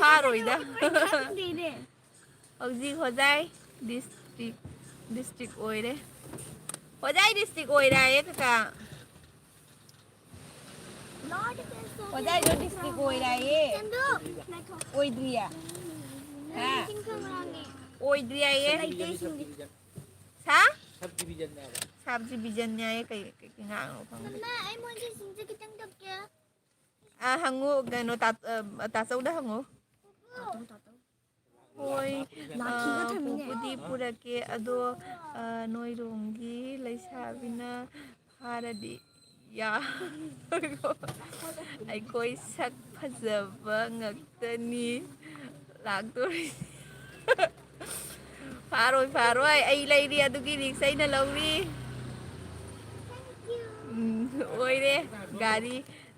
ꯐꯥꯔꯣꯏꯗ꯫ ꯍꯧꯖꯤꯛ ꯍꯣꯖꯥꯏ district, district ꯑꯣꯏꯔꯦ꯫ ꯍꯣꯖꯥꯏ district ꯑꯣꯏꯔꯦ ꯍꯥꯏꯌꯦ ꯀꯀꯥ꯫ ꯍꯣꯖꯥꯏꯗꯣ district ꯑꯣꯏꯔꯦ ꯍꯥꯏꯌꯦ꯫ ꯑꯣꯏꯗ꯭ꯔꯤꯌꯦ꯫ ꯍꯥ? ꯑꯣꯏꯗ꯭ꯔꯤ ꯍꯥꯏꯌꯦ꯫ ꯁꯥ? Sub division ꯅꯦ ꯍꯥꯏꯌꯦ꯫ ꯀꯩ, ꯀꯩ, ꯀꯩ ꯉꯥꯡꯉꯤꯅꯣ ꯈꯪꯗꯦ꯫ ꯃꯃꯥ, ꯑꯩ ꯃꯣꯏꯒꯤ ꯁꯤꯡꯁꯦ ꯈꯤꯇꯪ ꯇꯞꯀꯦ꯫ ꯑ, ꯍꯪꯉꯨ, ꯀꯩꯅꯣ, ꯇꯥ-, ꯑ, ꯇꯥꯆꯧꯗ ꯍꯪꯉꯨ꯫ ꯍꯣꯏ, ꯑ, ꯄꯨꯕꯨꯗꯤ ꯄꯨꯔꯛꯀꯦ, ꯑꯗꯣ, ꯑ, ꯅꯣꯏꯔꯣꯝꯒꯤ ꯂꯩꯁꯥꯕꯤꯅ ꯐꯥꯔꯗꯤ ꯌꯥꯔꯣꯏꯀꯣ꯫ ꯑꯩꯈꯣꯏ ꯁꯛ ꯐꯖꯕ ꯉꯛꯇꯅꯤ ꯂꯥꯛꯇꯣꯔꯤ꯫ ꯐꯥꯔꯣꯏ, ꯐꯥꯔꯣꯏ, ꯑꯩ ꯂꯩꯔꯤ, ꯑꯗꯨꯒꯤ risk ꯑꯩꯅ ꯂꯧꯔꯤ꯫ ꯎꯝ, ꯑꯣꯏꯔꯦ꯫ ꯒꯥꯔꯤ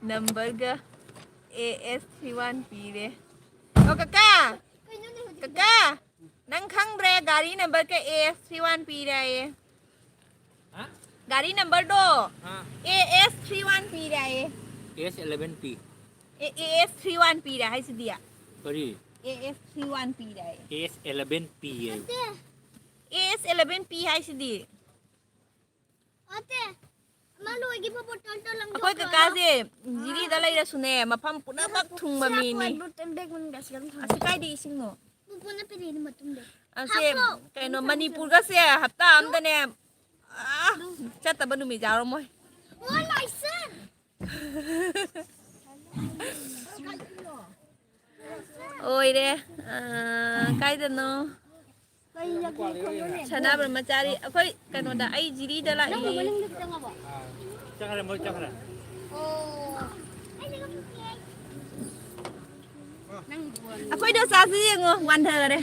numberꯒ A S three one ꯄꯤꯔꯦ꯫ ꯑꯣ, ꯀꯀꯥ! ꯀꯀꯥ! ꯅꯪ ꯈꯪꯗ꯭ꯔꯦ, ꯒꯥꯔꯤ numberꯒ A S three one ꯄꯤꯔꯦ ꯍꯥꯏꯌꯦ꯫ ꯍꯥ? ꯒꯥꯔꯤ numberꯗꯣ ꯑꯥ꯫ A S three one ꯄꯤꯔꯦ ꯍꯥꯏꯌꯦ꯫ S eleven P꯫ A, A S three one ꯄꯤꯔꯦ ꯍꯥꯏꯁꯤꯗꯤ꯫ ꯀꯔꯤ? ꯑꯦ ꯑꯦꯐ ꯊ꯭ꯔꯤ ꯋꯥꯟ ꯄꯤꯗꯥꯏ? ꯑꯦꯁ ꯑꯦꯂꯚꯦꯟ ꯄꯤ ꯍꯥꯏ꯫ ꯑꯦ ꯑꯦꯁ ꯑꯦꯂꯚꯦꯟ ꯄꯤ ꯍꯥꯏꯁꯤꯗꯤ꯫ ꯑꯇꯦ, ꯑꯃ ꯂꯣꯏꯈꯤꯕ ꯕꯣꯇꯜꯗꯣ ꯂꯪꯊꯣꯛꯈ꯭ꯔꯣ꯫ ꯑꯩꯈꯣꯏ ꯀꯀꯥꯁꯦ ꯖꯤꯔꯤꯗ ꯂꯩꯔꯁꯨꯅꯦ, ꯃꯐꯝ ꯄꯨꯝꯅꯃꯛ ꯊꯨꯡꯕ ꯃꯤꯅꯤ꯫ ꯕꯣꯇꯜ ꯕꯦꯛ ꯃꯅꯨꯡꯗ ꯑꯁꯤ ꯑꯗꯨꯝ ꯊꯝꯃꯣ꯫ ꯑꯁꯤ ꯀꯥꯏꯗ ꯏꯁꯤꯡꯅꯣ? ꯄꯨꯄꯨꯅ ꯄꯤꯔꯛꯏꯅꯦ ꯃꯇꯨꯝꯗꯣ꯫ ꯑꯁꯦ ꯍꯥꯞꯄꯣ꯫ ꯀꯩꯅꯣ, ꯃꯅꯤꯄꯨꯔꯒꯁꯦ ꯍꯞꯇꯥ ꯑꯝꯗꯅꯦ, ꯑꯥ, ꯆꯠꯇꯕ ꯅꯨꯃꯤꯠ ꯌꯥꯎꯔꯝꯃꯣꯏ꯫ ꯑꯣ ꯂꯥꯏꯁꯟ꯫ ꯑꯣꯏꯔꯦ꯫ ꯑꯥ, ꯀꯥꯏꯗꯅꯣ? ꯁꯅꯥ ꯕ꯭ꯔꯍꯃꯆꯥꯔꯤ꯫ ꯑꯩꯈꯣꯏ ꯀꯩꯅꯣꯗ, ꯑꯩ ꯖꯤꯔꯤꯗ ꯂꯥꯛꯏ꯫ ꯆꯪꯈ꯭ꯔꯦ, ꯃꯣꯏ ꯆꯪꯈ꯭ꯔꯦ꯫ ꯑꯩꯈꯣꯏꯗꯣ ꯆꯥꯁꯤ ꯌꯦꯡꯉꯣ, ꯋꯥꯟꯊꯈꯔꯦ꯫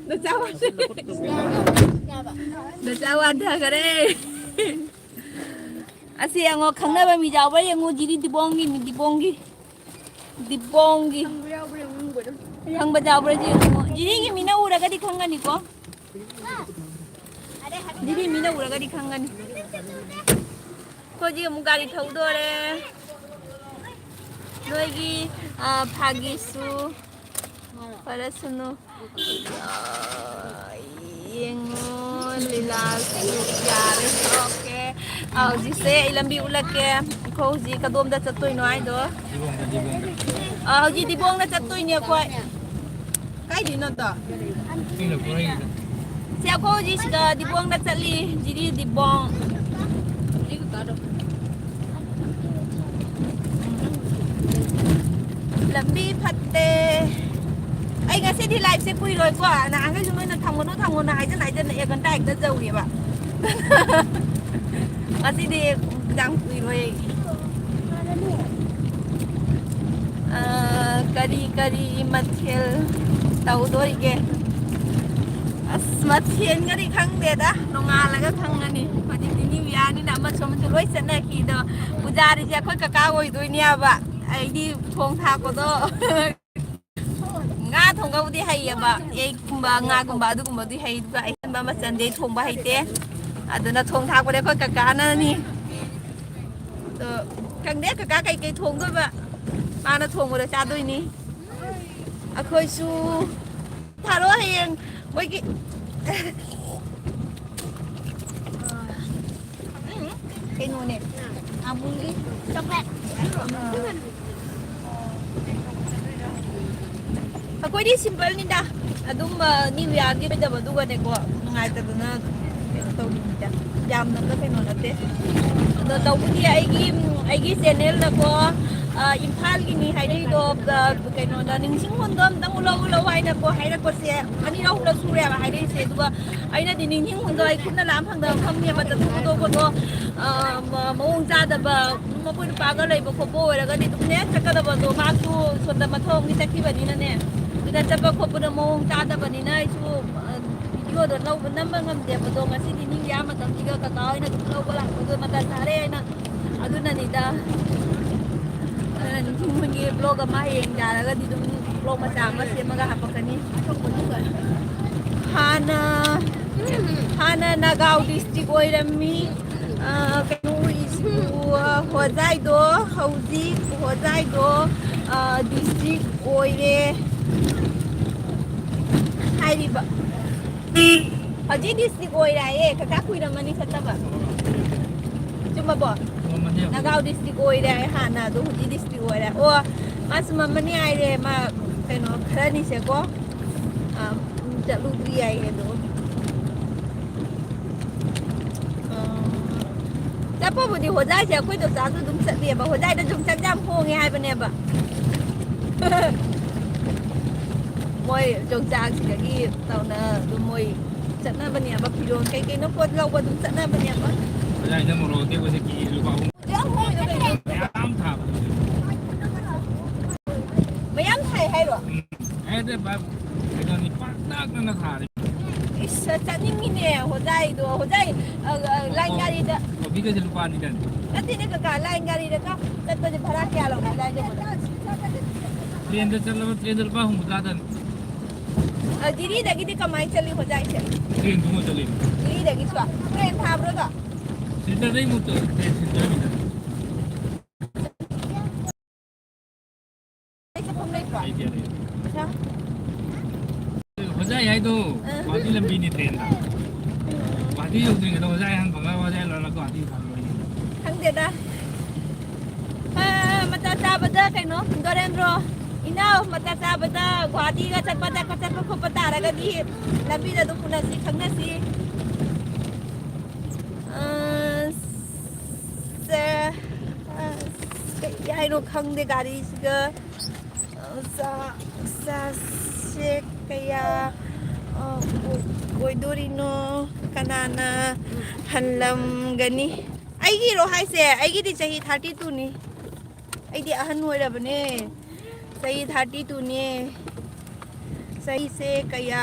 ꯅꯆꯥ ꯋꯥꯟꯊꯈꯔꯦ꯫ ꯅꯆꯥ ꯋꯥꯟꯊꯈꯔꯦ꯫ ꯑꯁꯤ ꯌꯦꯡꯉꯣ, ꯈꯪꯅꯕ ꯃꯤ ꯌꯥꯎꯕ꯭ꯔꯥ ꯌꯦꯡꯉꯣ, ꯖꯤꯔꯤ ꯗꯤꯕꯣꯡꯒꯤ ꯃꯤ, ꯗꯤꯕꯣꯡꯒꯤ꯫ ꯗꯤꯕꯣꯡꯒꯤ꯫ ꯈꯪꯕ ꯌꯥꯎꯕ꯭ꯔꯥ ꯌꯦꯡꯉꯣ꯫ ꯖꯤꯔꯤꯒꯤ ꯃꯤꯅ ꯎꯔꯒꯗꯤ ꯈꯪꯒꯅꯤꯀꯣ꯫ ꯖꯤꯔꯤ ꯃꯤꯅ ꯎꯔꯒꯗꯤ ꯈꯪꯒꯅꯤ꯫ ꯑꯩꯈꯣꯏꯗꯤ ꯑꯃꯨꯛ ꯒꯥꯔꯤ ꯊꯧꯗꯣꯔꯦ꯫ ꯅꯣꯏꯒꯤ, ꯑ, ꯐꯥꯒꯤꯁꯨ ꯐꯔꯁꯅꯨ꯫ ꯑ, ꯌꯦꯡꯉꯣ, ꯂꯤꯂꯥꯁꯨ ꯌꯥꯔꯦ꯫ ꯑꯣꯀꯦ꯫ ꯑ, ꯍꯧꯖꯤꯛꯁꯦ ꯑꯩ ꯂꯝꯕꯤ ꯎꯠꯂꯛꯀꯦ꯫ ꯑꯩꯈꯣꯏ ꯍꯧꯖꯤꯛ ꯀꯗꯣꯝꯗ ꯆꯠꯇꯣꯏꯅꯣ ꯍꯥꯏꯗꯣ꯫ ꯑ, ꯍꯧꯖꯤꯛ ꯗꯤꯕꯣꯡꯗ ꯆꯠꯇꯣꯏꯅꯦ ꯑꯩꯈꯣꯏ꯫ ꯀꯥꯏꯗꯩꯅꯣ ꯑꯗꯣ? ꯁꯤ ꯑꯩꯈꯣꯏ ꯍꯧꯖꯤꯛ ꯁꯤꯗ ꯗꯤꯕꯣꯡꯗ ꯆꯠꯂꯤ꯫ ꯖꯤꯔꯤ ꯗꯤꯕꯣꯡ꯫ ꯂꯝꯕꯤ ꯐꯠꯇꯦ꯫ ꯑꯩ ꯉꯁꯤꯗꯤ ꯂꯥꯏꯞꯁꯦ ꯀꯨꯏꯔꯣꯏꯀꯣ꯫ ꯅꯍꯥꯟꯈꯩꯁꯨ ꯅꯣꯏꯅ ꯊꯝꯒꯅꯨ, ꯊꯝꯒꯅꯨ ꯍꯥꯏꯖꯟ ꯍꯥꯏꯖꯟꯅ ꯑꯦ ꯉꯟꯇꯥ ꯍꯦꯛꯇ ꯌꯧꯔꯦꯕ꯫ ꯉꯁꯤꯗꯤ ꯌꯥꯝ ꯀꯨꯏꯔꯣꯏ ꯑꯩ꯫ ꯑ, ꯀꯔꯤ ꯀꯔꯤ ꯃꯊꯦꯜ ꯇꯧꯗꯣꯔꯤꯒꯦ? ꯑꯁ, ꯃꯊꯦꯜꯒꯗꯤ ꯈꯪꯗꯦꯗ, ꯅꯣꯡꯉꯥꯜꯂꯒ ꯈꯪꯉꯅꯤ꯫ ꯍꯧꯖꯤꯛꯇꯤ ꯅ꯭ꯌꯨ ꯌꯥꯔꯅꯤꯅ ꯑꯃꯁꯨ ꯑꯃꯁꯨ ꯂꯣꯏ ꯆꯠꯅꯈꯤꯗꯣ꯫ ꯄꯨꯖꯥꯔꯤꯁꯦ ꯑꯩꯈꯣꯏ ꯀꯀꯥ ꯑꯣꯏꯗꯣꯏꯅꯦꯕ꯫ ꯑꯩꯗꯤ ꯊꯣꯡ ꯊꯥꯛꯄꯗꯣ ꯉꯥ ꯊꯣꯡꯕꯕꯨꯗꯤ ꯍꯩꯌꯦꯕ, ꯌꯦꯛꯀꯨꯝꯕ, ꯉꯥꯒꯨꯝꯕ, ꯑꯗꯨꯒꯨꯝꯕꯗꯤ ꯍꯩ, ꯑꯗꯨꯒ ꯑꯍꯦꯟꯕ ꯃꯆꯜꯗꯤ ꯑꯩ ꯊꯣꯡꯕ ꯍꯩꯇꯦ꯫ ꯑꯗꯨꯅ ꯊꯣꯡ ꯊꯥꯛꯄꯗꯤ ꯑꯩꯈꯣꯏ ꯀꯀꯥꯅꯅꯤ꯫ ꯑꯗꯣ ꯈꯪꯗꯦ ꯀꯀꯥ ꯀꯩꯀꯩ ꯊꯣꯡꯗꯣꯏꯕ꯫ ꯃꯥꯅ ꯊꯣꯡꯕꯗ ꯆꯥꯗꯣꯏꯅꯤ꯫ ꯑꯩꯈꯣꯏꯁꯨ ꯊꯥꯔꯣ ꯍꯌꯦꯡ ꯃꯣꯏꯒꯤ ꯀꯩꯅꯣꯅꯦ, ꯑꯃꯨꯜꯒꯤ ꯆꯣꯀ꯭ꯂꯦꯠ꯫ ꯑꯩꯈꯣꯏꯗꯤ ꯁꯤꯝꯄꯜꯅꯤꯗ, ꯑꯗꯨꯝ ꯅ꯭ꯌꯨ ꯌꯥꯔꯒꯤ ꯑꯣꯏꯗꯕ ꯑꯗꯨꯒꯅꯦꯀꯣ, ꯅꯨꯡꯉꯥꯏꯇꯗꯅ ꯀꯩꯅꯣ ꯇꯧꯕꯅꯤꯗ, ꯌꯥꯝꯅꯒ ꯀꯩꯅꯣ ꯅꯠꯇꯦ꯫ ꯑꯗꯣ ꯇꯧꯕꯗꯤ ꯑꯩꯒꯤ ꯑꯩꯒꯤ ꯆꯦꯅꯦꯜꯗꯀꯣ, ꯏꯝꯐꯥꯜꯒꯤꯅꯤ ꯍꯥꯏꯔꯛꯏꯗꯣ, ꯀꯩꯅꯣꯗ ꯅꯤꯡꯁꯤꯡ ꯍꯨꯟꯗꯣ ꯑꯝꯇꯪ ꯎꯠꯂꯛꯎ ꯎꯠꯂꯛꯎ ꯍꯥꯏꯅꯀꯣ ꯍꯥꯏꯔꯛꯄꯁꯦ ꯑꯅꯤꯔꯛ ꯑꯍꯨꯝꯂꯛ ꯁꯨꯔꯦꯕ ꯍꯥꯏꯔꯛꯏꯁꯦ꯫ ꯑꯗꯨꯒ ꯑꯩꯅꯗꯤ ꯅꯤꯡꯁꯤꯡ ꯍꯨꯟꯗꯣ ꯑꯩ ꯈꯨꯠꯅ ꯂꯥꯝ ꯐꯪꯗꯕ ꯃꯐꯝꯅꯦꯕ ꯆꯠꯊꯣꯛ ꯈꯣꯠꯇꯣꯛꯄꯗꯣ, ꯃꯑꯣꯡ ꯆꯥꯗꯕ, ꯃꯈꯣꯏ ꯅꯨꯄꯥꯒ ꯂꯩꯕ ꯈꯣꯠꯄ ꯑꯣꯏꯔꯒꯗꯤ ꯑꯗꯨꯝꯅꯦ ꯆꯠꯀꯗꯕꯗꯣ, ꯃꯥꯁꯨ ꯁꯣꯝꯗ ꯃꯊꯧ ꯑꯃꯒꯤ ꯆꯠꯈꯤꯕꯅꯤꯅꯅꯦ꯫ ꯑꯗꯨꯗ ꯆꯠꯄ ꯈꯣꯠꯄꯗꯣ ꯃꯑꯣꯡ ꯆꯥꯗꯕꯅꯤꯅ ꯑꯩꯁꯨ ꯚꯤꯗꯤꯑꯣꯗꯣ ꯂꯧꯕ ꯅꯝꯕ ꯉꯝꯗꯦꯕꯗꯣ꯫ ꯉꯁꯤꯗꯤ ꯃꯤꯒꯤ ꯑꯥ ꯃꯇꯝꯁꯤꯒ ꯀꯀꯥ ꯍꯣꯏꯅ ꯑꯗꯨꯝ ꯂꯧꯕ ꯂꯥꯛꯄꯗꯣ ꯃꯇꯝ ꯆꯥꯔꯦ ꯍꯥꯏꯅ꯫ ꯑꯗꯨꯅꯅꯤꯗ꯫ ꯑꯗꯨꯅ ꯅꯤꯡꯊꯤꯡꯕꯒꯤ ꯕ꯭ꯂꯣꯛ ꯑꯃ ꯍꯌꯦꯡ ꯌꯥꯔꯒꯗꯤ ꯑꯗꯨꯝ ꯕ꯭ꯂꯣꯛ ꯃꯆꯥ ꯑꯃ ꯁꯦꯝꯃꯒ ꯍꯥꯄꯛꯀꯅꯤ꯫ ꯍꯥꯟꯅ ꯍꯥꯟꯅ ꯅꯥꯒꯥꯎ ꯗꯤꯁꯇ꯭ꯔꯤꯛ ꯑꯣꯏꯔꯝꯃꯤ꯫ ꯑ, ꯀꯩꯅꯣ ꯑꯣꯏꯔꯤꯁꯤꯕꯨ, ꯍꯣꯖꯥꯏꯗꯣ ꯍꯧꯖꯤꯛ ꯍꯣꯖꯥꯏꯗꯣ, ꯑ, ꯗꯤꯁꯇ꯭ꯔꯤꯛ ꯑꯣꯏꯔꯦ ꯍꯥꯏꯔꯤꯕ꯫ ꯍꯧꯖꯤꯛ ꯗꯤꯁꯇ꯭ꯔꯤꯛ ꯑꯣꯏꯔꯦ ꯍꯥꯏꯌꯦ, ꯀꯀꯥ ꯀꯨꯏꯔꯝꯃꯅꯤ ꯆꯠꯇꯕ꯫ ꯆꯨꯝꯃꯕꯣ? ꯅꯥꯒꯥꯎ ꯗꯤꯁꯇ꯭ꯔꯤꯛ ꯑꯣꯏꯔꯦ ꯍꯥꯏ ꯍꯥꯟꯅ, ꯑꯗꯣ ꯍꯧꯖꯤꯛ ꯗꯤꯁꯇ꯭ꯔꯤꯛ ꯑꯣꯏꯔꯦ꯫ ꯑꯣ, ꯃꯥ ꯆꯨꯝꯃꯝꯃꯅꯤ ꯍꯥꯏꯔꯦ, ꯃꯥ ꯀꯩꯅꯣ ꯈꯔꯅꯤꯁꯦꯀꯣ꯫ ꯑ, ꯆꯠꯂꯨꯗ꯭ꯔꯤ ꯍꯥꯏꯌꯦ ꯑꯗꯣ꯫ ꯑ, ꯆꯠꯄꯕꯨꯗꯤ ꯍꯣꯖꯥꯏꯁꯦ ꯑꯩꯈꯣꯏ ꯆꯧꯆꯥꯁꯨ ꯑꯗꯨꯝ ꯆꯠꯂꯦꯕ꯫ ꯍꯣꯖꯥꯏꯗ ꯌꯣꯡꯆꯥꯛ ꯌꯥꯝ ꯍꯣꯡꯉꯦ ꯍꯥꯏꯕꯅꯦꯕ꯫ ꯃꯣꯏ ꯌꯣꯡꯆꯥꯛꯁꯤꯗꯒꯤ ꯇꯧꯅ ꯑꯗꯨꯝ ꯃꯣꯏ ꯆꯠꯅꯕꯅꯦꯕ꯫ ꯐꯤꯔꯣꯜ ꯀꯩꯀꯩꯅꯣ ꯄꯣꯠ ꯂꯧꯕ ꯑꯗꯨꯝ ꯆꯠꯅꯕꯅꯦꯕ꯫ ꯍꯣꯖꯥꯏꯗ ꯃꯣꯔꯣꯛ ꯑꯇꯦꯛꯄꯁꯦ ꯀꯦꯖꯤ ꯂꯨꯄꯥ ꯑꯍꯨꯝ ꯌꯥꯝ ꯍꯣꯡꯉꯤꯗꯣ ꯀꯩꯒꯤꯅꯣ? ꯃꯌꯥꯝ ꯊꯥꯕ꯫ ꯃꯌꯥꯝ ꯊꯥꯏ ꯍꯥꯏꯔꯣ? ꯎꯝ꯫ ꯑꯩꯗꯤ ꯕꯥ-, ꯀꯩꯅꯣꯅꯤ, ꯄꯥꯛꯇꯛꯅꯅ ꯊꯥꯔꯦ꯫ ꯏꯁ, ꯆꯠꯅꯤꯡꯉꯤꯅꯦ, ꯍꯣꯖꯥꯏꯗꯣ꯫ ꯍꯣꯖꯥꯏ, ꯑ, ꯑ, ꯂꯥꯏꯟ ꯑꯣ, ꯒꯥꯔꯤꯗ꯫ ꯀꯣꯐꯤꯒꯁꯦ ꯂꯨꯄꯥ ꯑꯅꯤꯗꯅꯤ꯫ ꯅꯠꯇꯦꯅꯦ, ꯀꯀꯥ, ꯂꯥꯏꯟ ꯒꯥꯔꯤꯗ ꯀꯥ-, ꯆꯠꯄꯁꯦ ꯚꯔꯥ ꯀꯌꯥ ꯂꯧꯒꯦ ꯂꯥꯏꯟ ꯌꯧꯕꯗ? ꯇ꯭ꯔꯦꯟꯗ ꯆꯠꯂꯕ ꯇ꯭ꯔꯦꯟꯗ ꯂꯨꯄꯥ ꯍꯨꯝꯐꯨꯇꯔꯥꯗꯅꯤ꯫ ꯑ, ꯖꯤꯔꯤꯗꯒꯤꯗꯤ ꯀꯃꯥꯏꯅ ꯆꯠꯂꯤ ꯍꯣꯖꯥꯏꯁꯦ? ꯇ꯭ꯔꯦꯟ ꯇꯣꯡꯉ ꯆꯠꯂꯤ꯫ ꯖꯤꯔꯤꯗꯒꯤꯁꯨ? ꯇ꯭ꯔꯦꯟ ꯊꯥꯕ꯭ꯔꯣꯗꯣ? ꯁꯦꯟꯇꯔꯗꯩ ꯑꯃꯨꯛ ꯇ꯭ꯔꯦꯟ ꯁꯦꯟꯇꯔꯅꯤꯗ꯫ ꯒꯨꯍꯥꯇꯤ ꯌꯧꯗ꯭ꯔꯤꯉꯩꯗ ꯑꯣꯖꯥ ꯍꯥꯟ ꯐꯪꯉꯒ ꯑꯣꯖꯥ ꯂꯣꯏꯔꯒ ꯒꯨꯍꯥꯇꯤ ꯐꯪꯉꯣꯏꯅꯦ꯫ ꯈꯪꯗꯦꯗ꯫ ꯑ, ꯃꯇꯥ ꯆꯥꯕꯗ ꯀꯩꯅꯣ, ꯗꯣꯔꯦꯟꯗ꯭ꯔꯣ, ꯏꯅꯥꯎ, ꯃꯇꯥ ꯆꯥꯕꯗ ꯒꯨꯍꯥꯇꯤꯒ ꯆꯠꯄꯗ ꯆꯠꯄ ꯈꯣꯠꯄ ꯇꯥꯔꯒꯗꯤ ꯂꯝꯕꯤꯗ ꯑꯗꯨꯝ ꯎꯅꯁꯤ, ꯈꯪꯅꯁꯤ꯫ ꯑ, ꯁꯦ, ꯑ, ꯀꯩ ꯍꯥꯏꯅꯣ ꯈꯪꯗꯦ ꯒꯥꯔꯤꯁꯤꯒ꯫ ꯆꯥꯛ ꯆꯥꯁꯦ ꯀꯌꯥ, ꯑ, ꯑꯣ-, ꯑꯣꯏꯗꯣꯔꯤꯅꯣ? ꯀꯅꯥꯅ ꯍꯜꯂꯝꯒꯅꯤ? ꯑꯩꯒꯤꯔꯣ ꯍꯥꯏꯁꯦ? ꯑꯩꯒꯤꯗꯤ ꯆꯍꯤ thirty two ꯅꯤ꯫ ꯑꯩꯗꯤ ꯑꯍꯟ ꯑꯣꯏꯔꯕꯅꯦ꯫ ꯆꯍꯤ thirty two ꯅꯦ꯫ ꯆꯍꯤꯁꯦ ꯀꯌꯥ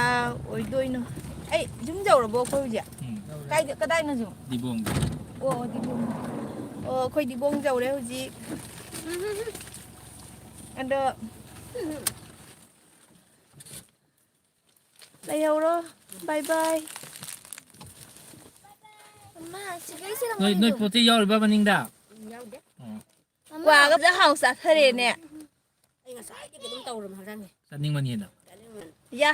ꯑꯣꯏꯗꯣꯏꯅꯣ? ꯑꯩ ꯌꯨꯝ ꯌꯧꯔꯕꯣ ꯑꯩꯈꯣꯏ ꯍꯧꯖꯤꯛ? ꯎꯝ꯫ ꯀꯥꯏꯗ, ꯀꯗꯥꯏꯅꯣ ꯌꯨꯝ? ꯗꯤꯕꯣꯡꯗ꯫ ꯑꯣ, ꯗꯤꯕꯣꯡ꯫ ꯑꯣ, ꯑꯩꯈꯣꯏ ꯗꯤꯕꯣꯡ ꯌꯧꯔꯦ ꯍꯧꯖꯤꯛ꯫ ꯑꯗꯣ ꯂꯩꯍꯧꯔꯣ꯫ Bye bye꯫ ꯅꯣꯏ, ꯅꯣꯏ ꯄꯣꯠ ꯆꯩ ꯌꯥꯎꯔꯤꯕ ꯃꯅꯤꯡꯗ? ꯌꯥꯎꯗꯦ꯫ ꯑꯣ꯫ ꯑꯃ ꯀ꯭ꯋꯥꯒ ꯐꯖ ꯍꯥꯎ ꯆꯥꯊꯔꯦꯅꯦ꯫ ꯑꯩ ꯉꯁꯥꯏꯗꯒꯤ ꯑꯗꯨꯝ ꯇꯧꯔꯕ ꯍꯛꯆꯥꯡꯁꯦ꯫ ꯆꯠꯅꯤꯡꯃꯟꯒꯤꯗꯅ꯫ ꯆꯠꯅꯤꯡꯃꯟ꯫ ꯌꯥ꯫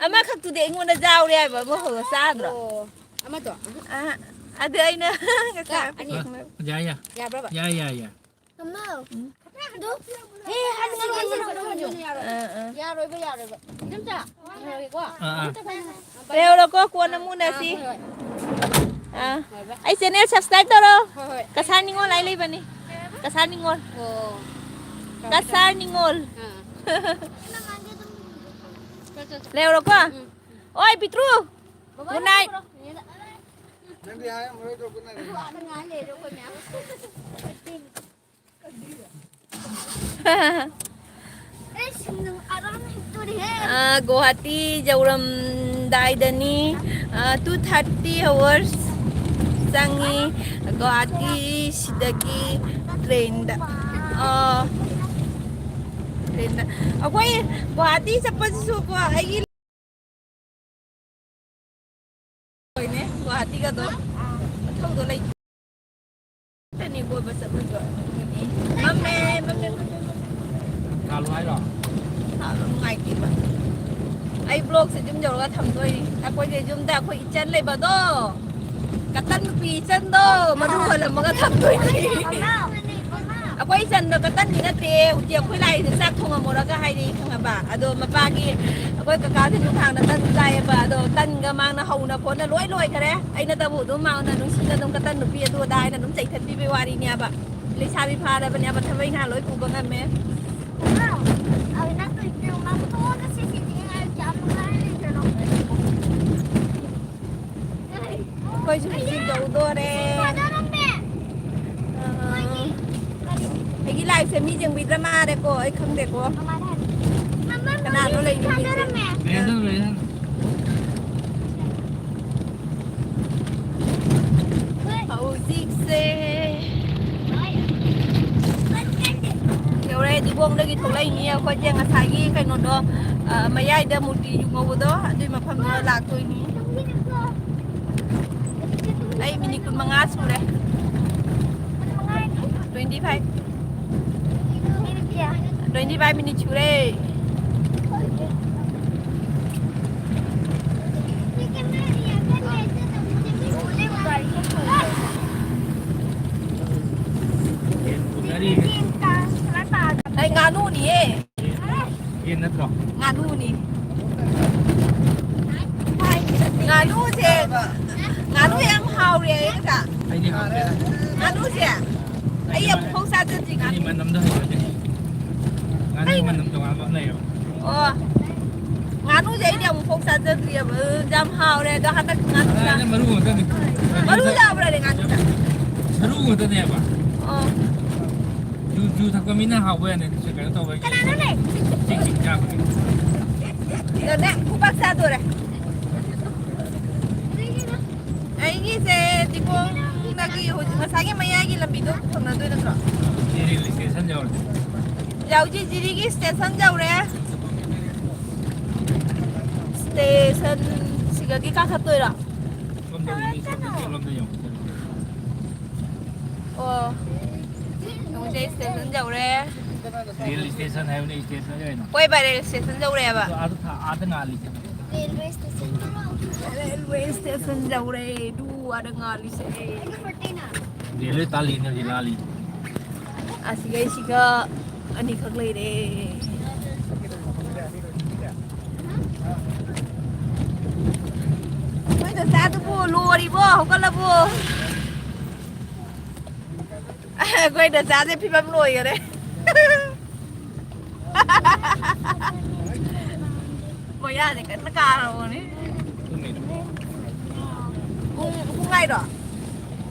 ꯑꯃꯈꯛꯇꯨꯗꯤ ꯑꯩꯉꯣꯟꯗ ꯌꯥꯎꯔꯦ ꯍꯥꯏꯕ, ꯑꯃ ꯍꯧꯔ ꯆꯥꯗ꯭ꯔꯣ? ꯑꯣ, ꯑꯃꯗꯣ? ꯑꯍ꯫ ꯑ, ꯑꯗꯨ ꯑꯩꯅ ꯉꯁꯥꯏ ꯀ-, ꯑꯅꯤ꯫ ꯑ, ꯌꯥꯏ, ꯌꯥꯏ꯫ ꯌꯥꯕ꯭ꯔꯕ? ꯌꯥꯏ, ꯌꯥꯏ, ꯌꯥꯏ꯫ ꯃꯃꯥ꯫ ꯎꯝ꯫ ꯑꯗꯨ? ꯍꯦ, ꯍꯟ-, ꯍꯟ-, ꯍꯟ-, ꯍꯟ-, ꯍꯟ-, ꯍꯟ-, ꯍꯟ-, ꯑꯥ, ꯑꯥ꯫ ꯌꯥꯔꯣꯏꯕ, ꯌꯥꯔꯣꯏꯕ꯫ ꯏꯗꯣꯝꯆꯥ, ꯌꯥꯔꯣꯏꯀꯣ? ꯑꯥ, ꯑꯥ꯫ ꯑꯝꯇ ꯄꯥꯏꯌꯨ꯫ ꯂꯩꯍꯧꯔꯣꯀꯣ, ꯀꯣꯟꯅ ꯑꯥ, ꯃꯨꯟꯅꯁꯤ꯫ ꯑꯥ, ꯍꯣꯏ, ꯍꯣꯏ꯫ ꯑꯥ꯫ ꯍꯣꯏ, ꯕꯥꯏ꯫ ꯑꯩ channel subscribe ꯇꯧꯔꯣ꯫ ꯍꯣꯏ, ꯍꯣꯏ꯫ ꯀꯁꯥꯔ ꯅꯤꯉꯣꯜ ꯍꯥꯏ ꯂꯩꯕꯅꯤ꯫ ꯀꯁꯥꯔ ꯅꯤꯉꯣꯜ꯫ ꯑꯣ꯫ ꯀꯁꯥꯔ ꯅꯤꯉꯣꯜ꯫ ꯑꯥ꯫ ꯂꯩꯍꯧꯔꯣꯀꯣ꯫ ꯎꯝ, ꯎꯝ꯫ ꯑꯣꯏ, ꯄꯤꯇ꯭ꯔꯨ꯫ ꯕꯕꯥ, good night꯫ ꯅꯪꯗꯤ ꯍꯥꯏꯔꯝꯃꯔꯣꯏꯗ꯭ꯔꯣ, good night? ꯑꯗ ꯉꯥꯏ ꯂꯩꯔꯦ ꯑꯩꯈꯣꯏ ꯃꯌꯥꯝ꯫ ꯑ, ꯒꯨꯋꯥꯍꯥꯇꯤ ꯌꯧꯔꯝꯗꯥꯏꯗꯅꯤ, ꯑ, two thirty hours ꯆꯪꯉꯤ ꯒꯨꯋꯥꯍꯥꯇꯤ ꯁꯤꯗꯒꯤ train ꯗ꯫ ꯑ, train ꯗ꯫ ꯑꯩꯈꯣꯏ ꯒꯨꯋꯥꯍꯥꯇꯤ ꯆꯠꯄꯁꯤꯁꯨꯀꯣ, ꯑꯩꯒꯤ ꯂꯣꯏꯅꯦ, ꯒꯨꯋꯥꯍꯥꯇꯤꯒꯗꯣ ꯃꯊꯧꯗꯣ ꯂꯩꯇꯦ꯫ ꯆꯠꯅꯤ ꯀꯣꯏꯕ ꯆꯠꯂꯨꯏꯗꯣ ꯑꯗꯨꯒꯤꯅꯤ꯫ ꯃꯝꯃꯦ, ꯃꯝꯃꯦ, ꯃꯝꯃꯦ, ꯃꯝꯃꯦ꯫ ꯉꯥꯜꯂꯣ ꯍꯥꯏꯔꯣ? ꯉꯥꯜꯂꯣ ꯅꯨꯡꯉꯥꯏꯇꯦꯕ꯫ ꯑꯩ ꯕ꯭ꯂꯣꯛꯁꯦ ꯌꯨꯝ ꯌꯧꯔꯒ ꯊꯝꯗꯣꯏꯅꯤ꯫ ꯑꯩꯈꯣꯏꯁꯦ ꯌꯨꯝꯗ ꯑꯩꯈꯣꯏ ꯏꯆꯟ ꯂꯩꯕꯗꯣ, ꯀꯇꯟ ꯅꯨꯄꯤ ꯏꯆꯟꯗꯣ, ꯃꯗꯨ ꯍꯣꯜꯂꯝꯃꯒ ꯊꯝꯗꯣꯏꯅꯤ꯫ ꯑꯩꯈꯣꯏ ꯏꯆꯟꯗꯣ ꯀꯇꯟꯗꯤ ꯅꯠꯇꯦ, ꯎꯇꯤ ꯑꯩꯈꯣꯏ ꯂꯥꯛꯏꯁꯦ ꯆꯥꯛ ꯊꯣꯡꯉꯝꯃꯣꯔꯒ ꯍꯥꯏꯔꯛꯏ, ꯈꯪꯉꯕ? ꯑꯗꯣ ꯃꯄꯥꯒꯤ, ꯑꯩꯈꯣꯏ ꯀꯀꯥꯁꯦ ꯅꯨꯡꯗꯥꯡꯗ ꯇꯟ ꯆꯥꯏꯌꯦꯕ, ꯑꯗꯣ ꯇꯟꯒ ꯃꯥꯅ ꯍꯧꯅ ꯈꯣꯠꯅ ꯂꯣꯏ ꯂꯣꯏꯈꯔꯦ꯫ ꯑꯩꯅꯇꯕꯨ ꯑꯗꯨꯝ ꯃꯥꯉꯣꯟꯗ ꯅꯨꯡꯁꯤꯅ ꯑꯗꯨꯝ ꯀꯇꯟ ꯅꯨꯄꯤ ꯑꯗꯨ ꯑꯗꯥ ꯍꯥꯏꯅ ꯑꯗꯨꯝ ꯆꯩꯊꯠꯄꯤꯕꯩ ꯋꯥꯔꯤꯅꯦꯕ꯫ ꯂꯩꯁꯥꯕꯤ ꯐꯥꯔꯕꯅꯦꯕ, ꯊꯕꯛ ꯏꯪꯈꯥꯡ ꯂꯣꯏ ꯄꯨꯕ ꯉꯝꯃꯦ꯫ ꯑꯩꯈꯣꯏꯁꯨ ꯍꯧꯖꯤꯛ ꯌꯧꯗꯣꯔꯦ꯫ ꯑꯥ, ꯑꯩꯒꯤ ꯂꯥꯏꯐꯁꯦ ꯃꯤ ꯌꯦꯡꯕꯤꯗ꯭ꯔ ꯃꯥꯜꯂꯦꯀꯣ, ꯑꯩ ꯈꯪꯗꯦꯀꯣ꯫ ꯀꯅꯥꯅꯣ ꯂꯩꯔꯤꯁꯦ? ꯍꯧꯖꯤꯛꯁꯦ ꯌꯧꯔꯦ, ꯗꯤꯒꯣꯡꯗꯒꯤ ꯊꯣꯛꯂꯛꯏꯅꯤ ꯑꯩꯈꯣꯏꯁꯦ꯫ ꯉꯁꯥꯏꯒꯤ ꯀꯩꯅꯣꯗꯣ, ꯑ, ꯃꯌꯥꯏꯗ ꯃꯨꯔꯇꯤ ꯌꯨꯡꯍꯧꯕꯗꯣ, ꯑꯗꯨꯏ ꯃꯐꯝꯗꯨꯗ ꯂꯥꯛꯇꯣꯏꯅꯤ꯫ ꯑꯩ ꯃꯤꯅꯤꯠ ꯀꯨꯟꯃꯉꯥ ꯁꯨꯔꯦ꯫ Twenty five꯫ Twenty five minutes ꯁꯨꯔꯦ꯫ ꯑꯩ ꯉꯥꯅꯨꯅꯤꯌꯦ꯫ ꯌꯦꯟ ꯅꯠꯇ꯭ꯔꯣ? ꯉꯥꯅꯨꯅꯤ꯫ ꯉꯥꯅꯨꯁꯦ, ꯉꯥꯅꯨ ꯌꯥꯝ ꯍꯥꯎꯔꯦ ꯑꯩ ꯀꯀꯥ꯫ ꯑꯩꯗꯤ ꯍꯥꯎꯇꯦꯗ꯫ ꯉꯥꯅꯨꯁꯦ ꯑꯩ ꯑꯃꯨꯛꯐꯥꯎ ꯆꯥꯖꯗ꯭ꯔꯤ꯫ ꯑꯩꯗꯤ ꯉꯥꯅꯨ꯫ ꯃꯅꯝꯗꯣ ꯍꯩꯅꯗꯦ꯫ ꯉꯥꯅꯨ ꯃꯅꯝ ꯇꯣꯉꯥꯟꯕ ꯑꯃ ꯂꯩꯌꯦꯕ꯫ ꯑꯣ꯫ ꯉꯥꯅꯨꯁꯦ ꯑꯩꯗꯤ ꯑꯃꯨꯛꯐꯥꯎ ꯆꯥꯖꯗ꯭ꯔꯤꯑꯕ꯫ ꯑꯗꯨ ꯌꯥꯝ ꯍꯥꯎꯔꯦ꯫ ꯑꯗꯣ ꯍꯟꯗꯛ ꯉꯥꯅꯨ ꯆꯥ-, ꯑꯗꯨꯅ ꯃꯔꯨ ꯉꯥꯛꯇꯅꯤ꯫ ꯃꯔꯨ ꯌꯥꯎꯕ꯭ꯔꯥꯅꯦ ꯉꯥꯅꯨꯗ? ꯁꯔꯨ ꯉꯥꯛꯇꯅꯦꯕ꯫ ꯑꯣ꯫ ꯖꯨ, ꯖꯨ ꯊꯛꯄ ꯃꯤꯅ ꯍꯥꯎꯕ ꯌꯥꯅꯤ꯫ ꯀꯩꯅꯣ ꯇꯧꯕꯒꯤ꯫ ꯀꯅꯥꯅꯣꯅꯦ? ꯆꯤꯛ ꯆꯤꯛ ꯆꯥꯕꯒꯤ꯫ ꯑꯗꯨꯅꯦ ꯈꯨꯕꯥꯛ ꯆꯥꯗꯣꯔꯦ꯫ ꯑꯩꯒꯤꯁꯦ ꯗꯤꯒꯣꯡꯗꯒꯤ ꯍꯧꯖꯤꯛ ꯉꯁꯥꯏꯒꯤ ꯃꯌꯥꯏꯒꯤ ꯂꯝꯕꯤꯗꯣ ꯐꯪꯅꯗꯣꯏ ꯅꯠꯇ꯭ꯔꯣ? ꯖꯤꯔꯤ ꯁ꯭ꯇꯦꯁꯟ ꯌꯧꯔꯦ꯫ ꯌꯥꯎꯖꯤ ꯖꯤꯔꯤꯒꯤ ꯁ꯭ꯇꯦꯁꯟ ꯌꯧꯔꯦ꯫ ꯁ꯭ꯇꯦꯁꯟ ꯁꯤꯗꯒꯤ ꯀꯥꯈꯠꯇꯣꯏꯔꯣ? ꯁꯣꯝꯗꯒꯤ ꯃꯤ ꯁꯣꯝꯗ ꯆꯦꯛ ꯂꯣꯝꯗ ꯌꯦꯡꯉꯣ꯫ ꯑꯣ꯫ ꯌꯦꯡꯉꯨꯁꯦ, ꯁ꯭ꯇꯦꯁꯟ ꯌꯧꯔꯦ꯫ ꯔꯦꯜ ꯁ꯭ꯇꯦꯁꯟ ꯍꯥꯏꯕꯅꯤ, ꯁ꯭ꯇꯦꯁꯟ ꯀꯩꯅꯣ? ꯍꯣꯏ ꯚꯥꯏ, ꯔꯦꯜ ꯁ꯭ꯇꯦꯁꯟ ꯌꯧꯔꯛꯑꯦꯕ꯫ ꯑꯗꯣ ꯑꯥꯗ ꯊꯥ-, ꯑꯥꯗ ꯉꯥꯜꯂꯤꯁꯦ꯫ ꯔꯦꯜꯋꯦ ꯁ꯭ꯇꯦꯁꯟ ꯌꯧꯔꯦ꯫ ꯑꯗꯨ ꯑꯥꯗ ꯉꯥꯜꯂꯤꯁꯦ꯫ ꯔꯦꯜꯋꯦ ꯇꯥꯜꯂꯤꯅꯦ ꯍꯧꯖꯤꯛ ꯂꯥꯜꯂꯤ꯫ ꯑꯁꯤꯒꯩꯁꯤꯒ ꯑꯅꯤꯈꯛ ꯂꯩꯔꯦ꯫ ꯑꯩꯈꯣꯏ ꯗꯣꯟꯆꯥꯗꯨꯕꯨ ꯂꯣꯔꯤꯕꯣ? ꯍꯧꯒꯠꯂꯕꯣ? ꯑꯩꯈꯣꯏ ꯗꯣꯟꯆꯥꯁꯦ ꯐꯤꯕꯝ ꯂꯣꯏꯈꯔꯦ꯫ ꯃꯣꯏꯌꯥꯁꯦ ꯀꯟꯅ ꯀꯥꯔꯕꯅꯦ꯫ ꯄꯨꯡ, ꯄꯨꯡ ꯍꯥꯏꯔꯣ?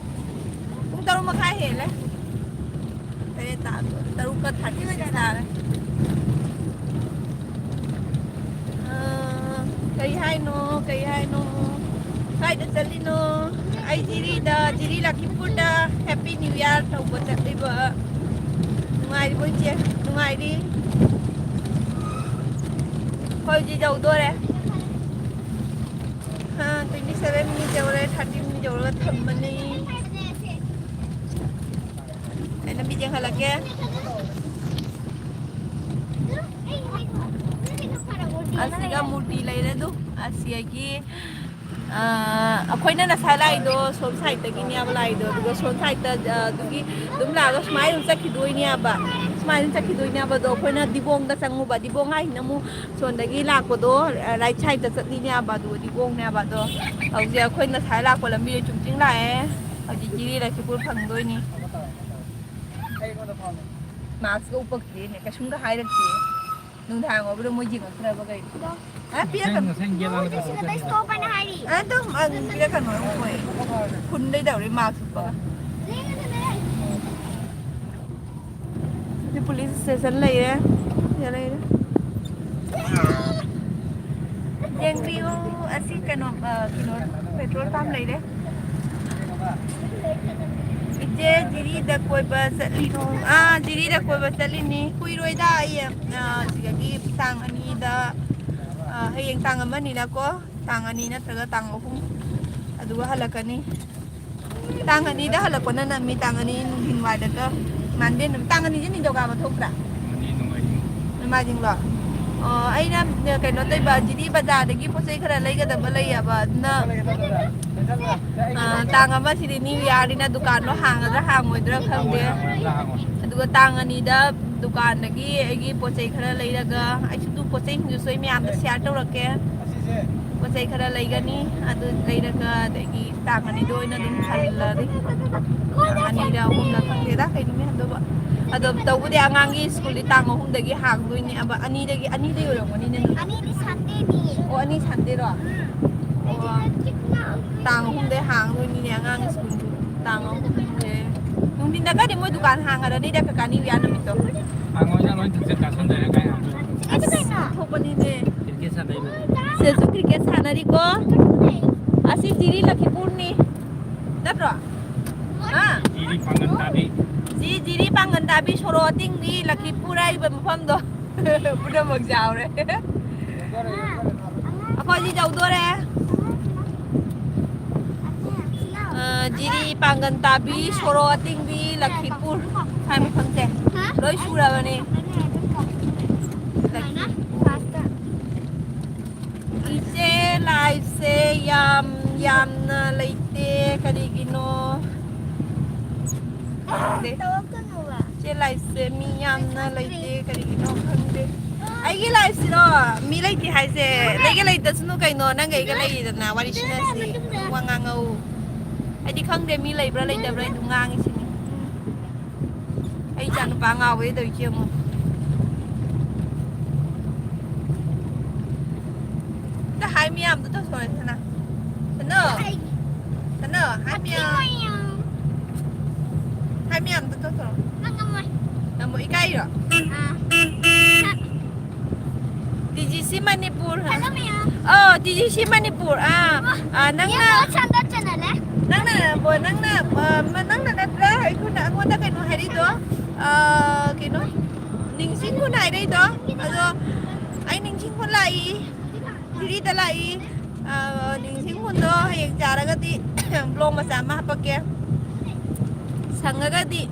ꯄꯨꯡ ꯇꯔꯨꯛ ꯃꯈꯥꯏ ꯍꯦꯜꯂꯦ꯫ ꯇꯔꯦꯠ ꯇꯥꯗꯣꯔꯦ꯫ ꯇꯔꯨꯛꯀ thirty six ꯇꯥꯔꯦ꯫ ꯑ, ꯀꯩ ꯍꯥꯏꯅꯣ? ꯀꯩ ꯍꯥꯏꯅꯣ? ꯀꯥꯏꯗ ꯆꯠꯂꯤꯅꯣ? ꯑꯩ ꯖꯤꯔꯤꯗ, ꯖꯤꯔꯤ ꯂꯈꯤꯄꯨꯔꯗ Happy New Year ꯇꯧꯕ ꯆꯠꯂꯤꯕ꯫ ꯅꯨꯡꯉꯥꯏꯔꯤꯕꯣ ꯏꯆꯦ? ꯅꯨꯡꯉꯥꯏꯔꯤ꯫ ꯑꯩꯈꯣꯏ ꯍꯧꯖꯤꯛ ꯌꯧꯗꯣꯔꯦ꯫ ꯑ, twenty seven minute ꯌꯧꯔꯦ, thirty minute ꯌꯧꯔꯒ ꯊꯝꯕꯅꯤ꯫ ꯑꯩ ꯂꯝꯕꯤ ꯌꯦꯡꯍꯜꯂꯛꯀꯦ꯫ ꯑꯁꯤꯒ ꯃꯨꯔꯇꯤ ꯂꯩꯔꯦ ꯑꯗꯨ꯫ ꯑꯁꯤꯒꯤ, ꯑ, ꯑꯩꯈꯣꯏꯅ ꯉꯁꯥꯏ ꯂꯥꯛꯏꯗꯣ ꯁꯣꯝ side ꯇꯒꯤꯅꯦꯕ ꯂꯥꯛꯏꯗꯣ꯫ ꯑꯗꯨꯒ ꯁꯣꯝ side ꯇ, ꯑ, ꯑꯗꯨꯒꯤ ꯑꯗꯨꯝ ꯂꯥꯛꯑꯒ ꯁꯨꯃꯥꯏꯅ ꯑꯗꯨꯝ ꯆꯠꯈꯤꯗꯣꯏꯅꯦꯕ꯫ ꯁꯨꯃꯥꯏꯅ ꯑꯗꯨꯝ ꯆꯠꯈꯤꯗꯣꯏꯅꯦꯕ꯫ ꯑꯗꯣ ꯑꯩꯈꯣꯏꯅ ꯗꯤꯕꯣꯡꯗ ꯆꯪꯉꯨꯕ꯫ ꯗꯤꯕꯣꯡ ꯍꯥꯏꯁꯤꯅ ꯑꯃꯨꯛ ꯁꯣꯝꯗꯒꯤ ꯂꯥꯛꯄꯗꯣ, ꯑ, right side ꯇ ꯆꯠꯂꯤꯅꯦꯕ꯫ ꯑꯗꯨꯒ ꯗꯤꯕꯣꯡꯅꯦꯕ꯫ ꯑꯗꯣ ꯍꯧꯖꯤꯛ ꯑꯩꯈꯣꯏ ꯉꯁꯥꯏ ꯂꯥꯛꯄ ꯂꯝꯕꯤꯗ ꯆꯨꯝ ꯆꯤꯡ ꯂꯥꯛꯑꯦ꯫ ꯍꯧꯖꯤꯛ ꯖꯤꯔꯤ ꯂꯈꯤꯄꯨꯔ ꯐꯪꯗꯣꯏꯅꯤ꯫ Mask ꯀ ꯎꯞꯄꯛꯇꯦꯅꯦ, ꯀꯩꯁꯨꯝꯒ ꯍꯥꯏꯔꯛꯇꯦ꯫ ꯅꯨꯡꯗꯥꯡ ꯑꯣꯏꯕꯗ ꯃꯣꯏ ꯌꯦꯡꯉꯛꯇ꯭ꯔꯕ ꯀꯩꯅꯣ? ꯑ, ꯄꯤꯔꯛꯀꯅꯨ꯫ ꯉꯁꯥꯏ, ꯉꯁꯥꯏ ꯌꯦꯟ ꯂꯥꯡꯕꯗ ꯉꯁꯥꯏ ꯄꯤꯔꯛꯀꯅꯨ꯫ ꯑꯗꯨꯝ, ꯑ, ꯄꯤꯔꯛꯀꯅꯨ, ꯃꯣꯏ ꯈꯨꯟꯗꯩ ꯇꯧꯔꯤ mask ꯎꯞꯄꯒ꯫ ꯁꯤ police station ꯂꯩꯔꯦ꯫ ꯁꯤꯗ ꯂꯩꯔꯦ꯫ ꯌꯦꯡꯕꯤꯌꯨ, ꯑꯁꯤ ꯀꯩꯅꯣ, ꯑ, ꯀꯩꯅꯣ, petrol pump ꯂꯩꯔꯦ꯫ ꯏꯆꯦ, ꯖꯤꯔꯤꯗ ꯀꯣꯏꯕ ꯆꯠꯂꯤꯅꯣ? ꯑꯥ, ꯖꯤꯔꯤꯗ ꯀꯣꯏꯕ ꯆꯠꯂꯤꯅꯤ꯫ ꯀꯨꯏꯔꯣꯏꯗ, ꯑꯩ, ꯑ, ꯁꯤꯗꯒꯤ ꯇꯥꯡ ꯑꯅꯤꯗ, ꯑ, ꯍꯌꯦꯡ ꯇꯥꯡ ꯑꯃꯅꯤꯅꯀꯣ, ꯇꯥꯡ ꯑꯅꯤ ꯅꯠꯇ꯭ꯔꯒ ꯇꯥꯡ ꯑꯍꯨꯝ ꯑꯗꯨꯒ ꯍꯜꯂꯛꯀꯅꯤ꯫ ꯇꯥꯡ ꯑꯅꯤꯗ ꯍꯜꯂꯛꯄꯅ ꯅꯝꯃꯤ, ꯇꯥꯡ ꯑꯅꯤ ꯅꯨꯡꯊꯤꯟ ꯋꯥꯏꯗꯒ꯫ Monday ꯅꯨꯃꯤꯠ, ꯇꯥꯡ ꯑꯅꯤꯁꯦ ꯅꯤꯡꯊꯧꯀꯥꯕ ꯊꯣꯛꯇ꯭ꯔꯥ? ꯃꯥꯔꯖꯤꯡꯂꯣ? ꯑꯣ, ꯑꯩꯅ ꯀꯩꯅꯣ ꯇꯧꯕ, ꯖꯤꯔꯤ ꯕꯖꯥꯔꯗꯒꯤ ꯄꯣꯠ ꯆꯩ ꯈꯔ ꯂꯩꯒꯗꯕ ꯂꯩꯌꯦꯕ, ꯑꯗꯨꯅ, ꯑ, ꯇꯥꯡ ꯑꯃꯁꯤꯗꯤ ꯅ꯭ꯌꯨ ꯌꯥꯔꯅꯤꯅ ꯗꯨꯀꯥꯟꯗꯣ ꯍꯥꯡꯒꯗ꯭ꯔꯥ ꯍꯥꯡꯉꯣꯏꯗ꯭ꯔꯥ ꯈꯪꯗꯦ꯫ ꯑꯗꯨꯒ ꯇꯥꯡ ꯑꯅꯤꯗ ꯗꯨꯀꯥꯟꯗꯒꯤ ꯑꯩꯒꯤ ꯄꯣꯠ ꯆꯩ ꯈꯔ ꯂꯩꯔꯒ, ꯑꯩꯁꯨ ꯑꯗꯨ ꯄꯣꯠ ꯆꯩꯁꯤꯡꯗꯨꯁꯨ ꯑꯩ ꯃꯌꯥꯝꯗ ꯁꯤꯌꯥꯔ ꯇꯧꯔꯛꯀꯦ꯫ ꯄꯣꯠ ꯆꯩ ꯈꯔ ꯂꯩꯒꯅꯤ, ꯑꯗꯨ ꯂꯩꯔꯒ ꯑꯗꯒꯤ ꯇꯥꯡ ꯑꯅꯤꯗ ꯑꯣꯏꯅ ꯑꯗꯨꯝ ꯍꯜꯂꯅꯤ꯫ ꯑꯅꯤꯔ ꯑꯍꯨꯝꯂ ꯈꯪꯗꯦꯗ, ꯀꯩ ꯅꯨꯃꯤꯠ ꯍꯟꯗꯣꯏꯕ꯫ ꯑꯗꯣ ꯇꯧꯕꯗꯤ ꯑꯉꯥꯡꯒꯤ ꯁ꯭ꯀꯨꯜꯗꯤ ꯇꯥꯡ ꯑꯍꯨꯝꯗꯒꯤ ꯍꯥꯡꯗꯣꯏꯅꯦꯕ꯫ ꯑꯅꯤꯗꯒꯤ, ꯑꯅꯤꯗꯒꯤ ꯑꯣꯏꯔꯝꯒꯅꯤꯅꯦ ꯑꯗꯨꯗꯤ꯫ ꯑꯅꯤꯗꯤ ꯁꯟꯗꯦꯅꯤ꯫ ꯑꯣ, ꯑꯅꯤ ꯁꯟꯗꯦꯔꯣ? ꯎꯝ꯫ ꯑꯣ꯫ ꯇꯥꯡ ꯑꯍꯨꯝꯗꯩ ꯍꯥꯡꯗꯣꯏꯅꯤꯅꯦ ꯑꯉꯥꯡꯒꯤ ꯁ꯭ꯀꯨꯜꯁꯨ꯫ ꯇꯥꯡ ꯑꯍꯨꯝꯗꯩ꯫ ꯅꯨꯡꯊꯤꯟꯗꯒꯗꯤ ꯃꯣꯏ ꯗꯨꯀꯥꯟ ꯍꯥꯡꯉꯔꯅꯤꯗ, ꯀꯀꯥ ꯅ꯭ꯌꯨ ꯌꯥꯔ ꯅꯨꯃꯤꯠꯇꯣ꯫ ꯍꯥꯡꯉꯣꯏꯗ, ꯂꯣꯏ ꯊꯛꯆꯤꯟ ꯆꯥꯁꯤꯟꯗꯣꯏꯅꯦ ꯀꯩꯅꯣ꯫ ꯑꯗꯨ ꯀꯩꯅꯣ? ꯊꯣꯛꯄꯅꯤꯅꯦ꯫ ꯀ꯭ꯔꯤꯀꯦꯠ ꯁꯥꯟꯅꯩꯕꯅꯤ꯫ ꯁꯤꯗꯁꯨ ꯀ꯭ꯔꯤꯀꯦꯠ ꯁꯥꯟꯅꯔꯤꯀꯣ꯫ ꯑꯁꯤ ꯖꯤꯔꯤ ꯂꯛꯈꯤꯄꯨꯔꯅꯤ꯫ ꯅꯠꯇ꯭ꯔꯣ? ꯍꯥ? ꯖꯤꯔꯤ ꯄꯥꯡꯒꯟ ꯇꯥꯕꯤ꯫ ꯖꯤ, ꯖꯤꯔꯤ ꯄꯥꯡꯒꯟ ꯇꯥꯕꯤ ꯁꯣꯔꯣꯛ ꯑꯇꯤꯡꯕꯤ ꯂꯛꯈꯤꯄꯨꯔ ꯍꯥꯏꯔꯤꯕ ꯃꯐꯝꯗꯣ꯫ ꯄꯨꯝꯅꯃꯛ ꯌꯥꯎꯔꯦ꯫ ꯑꯩꯈꯣꯏꯗꯤ ꯌꯧꯗꯣꯔꯦ꯫ ꯑ, ꯖꯤꯔꯤ ꯄꯥꯡꯒꯟ ꯇꯥꯕꯤ ꯁꯣꯔꯣꯛ ꯑꯇꯤꯡꯕꯤ ꯂꯛꯈꯤꯄꯨꯔ ꯍꯥꯏ ꯃꯐꯝꯁꯦ꯫ ꯂꯣꯏ ꯁꯨꯔꯕꯅꯦ꯫ ꯏꯆꯦ, ꯂꯥꯏꯐꯁꯦ ꯌꯥꯝ ꯌꯥꯝꯅ ꯂꯩꯇꯦ, ꯀꯔꯤꯒꯤꯅꯣ ꯈꯪꯗꯦ꯫ ꯏꯆꯦ, ꯂꯥꯏꯐꯁꯦ ꯃꯤ ꯌꯥꯝꯅ ꯂꯩꯇꯦ, ꯀꯔꯤꯒꯤꯅꯣ ꯈꯪꯗꯦ꯫ ꯑꯩꯒꯤ ꯂꯥꯏꯐꯁꯤꯔꯣ? ꯃꯤ ꯂꯩꯇꯦ ꯍꯥꯏꯁꯦ, ꯂꯩꯒꯦ ꯂꯩꯇꯁꯅꯨ ꯀꯩꯅꯣ, ꯅꯪꯒ ꯑꯩꯒ ꯂꯩꯔꯤꯗꯅ, ꯋꯥꯔꯤ ꯁꯥꯟꯅꯁꯤ, ꯋꯥ ꯉꯥꯡꯉꯧ꯫ ꯑꯩꯗꯤ ꯈꯪꯗꯦ ꯃꯤ ꯂꯩꯕ꯭ꯔꯥ ꯂꯩꯇꯕ꯭ꯔꯥ, ꯑꯩ ꯑꯗꯨꯝ ꯉꯥꯡꯉꯤꯁꯤꯅꯤ꯫ ꯑꯩ ꯏꯆꯥ ꯅꯨꯄꯥ ꯉꯥꯎꯋꯦ ꯇꯧꯔꯤꯁꯦ ꯌꯦꯡꯉꯣ꯫ ꯑꯝꯇ ꯍꯥꯏ ꯃꯌꯥꯝꯗꯣ ꯇꯧꯊꯣꯔꯛꯑꯦ ꯁꯅꯥ꯫ ꯁꯅꯥ꯫ ꯁꯅꯥ, ꯍꯥꯏ ꯃꯌꯥꯝ꯫ ꯍꯥꯏ ꯃꯌꯥꯝꯗꯣ ꯇꯧꯊꯣꯔꯛꯑꯣ꯫ ꯉꯝꯃꯣ, ꯏꯀꯥꯏꯔꯤꯔꯣ? T G C Manipur. ꯑꯣ, ꯇꯤ ꯖꯤ ꯁꯤ ꯃꯅꯤꯄꯨꯔ꯫ ꯑꯥ, ꯑꯥ, ꯅꯪꯅ, ꯅꯪꯅ, ꯑꯣ, ꯅꯪꯅ, ꯑ, ꯃ-, ꯅꯪꯅ ꯅꯠꯇ꯭ꯔꯥ ꯑꯩꯉꯣꯟꯗ, ꯑꯩꯉꯣꯟꯗ ꯀꯩꯅꯣ ꯍꯥꯏꯔꯛꯏꯗꯣ? ꯑ, ꯀꯩꯅꯣ? ꯅꯤꯡꯁꯤꯡ ꯈꯨꯟ ꯍꯥꯏꯔꯛꯏꯗꯣ? ꯑꯗꯣ ꯑꯩ ꯅꯤꯡꯁꯤꯡ ꯈꯨꯟ ꯂꯥꯛꯏ, ꯖꯤꯔꯤꯗ ꯂꯥꯛꯏ꯫ ꯑ, ꯅꯤꯡꯁꯤꯡ ꯈꯨꯟꯗꯣ ꯍꯌꯦꯡ ꯌꯥꯔꯒꯗꯤ ꯕ꯭ꯂꯣꯛ ꯃꯆꯥ ꯑꯃ ꯍꯥꯄꯛꯀꯦ꯫ ꯁꯪꯉꯒꯗꯤ꯫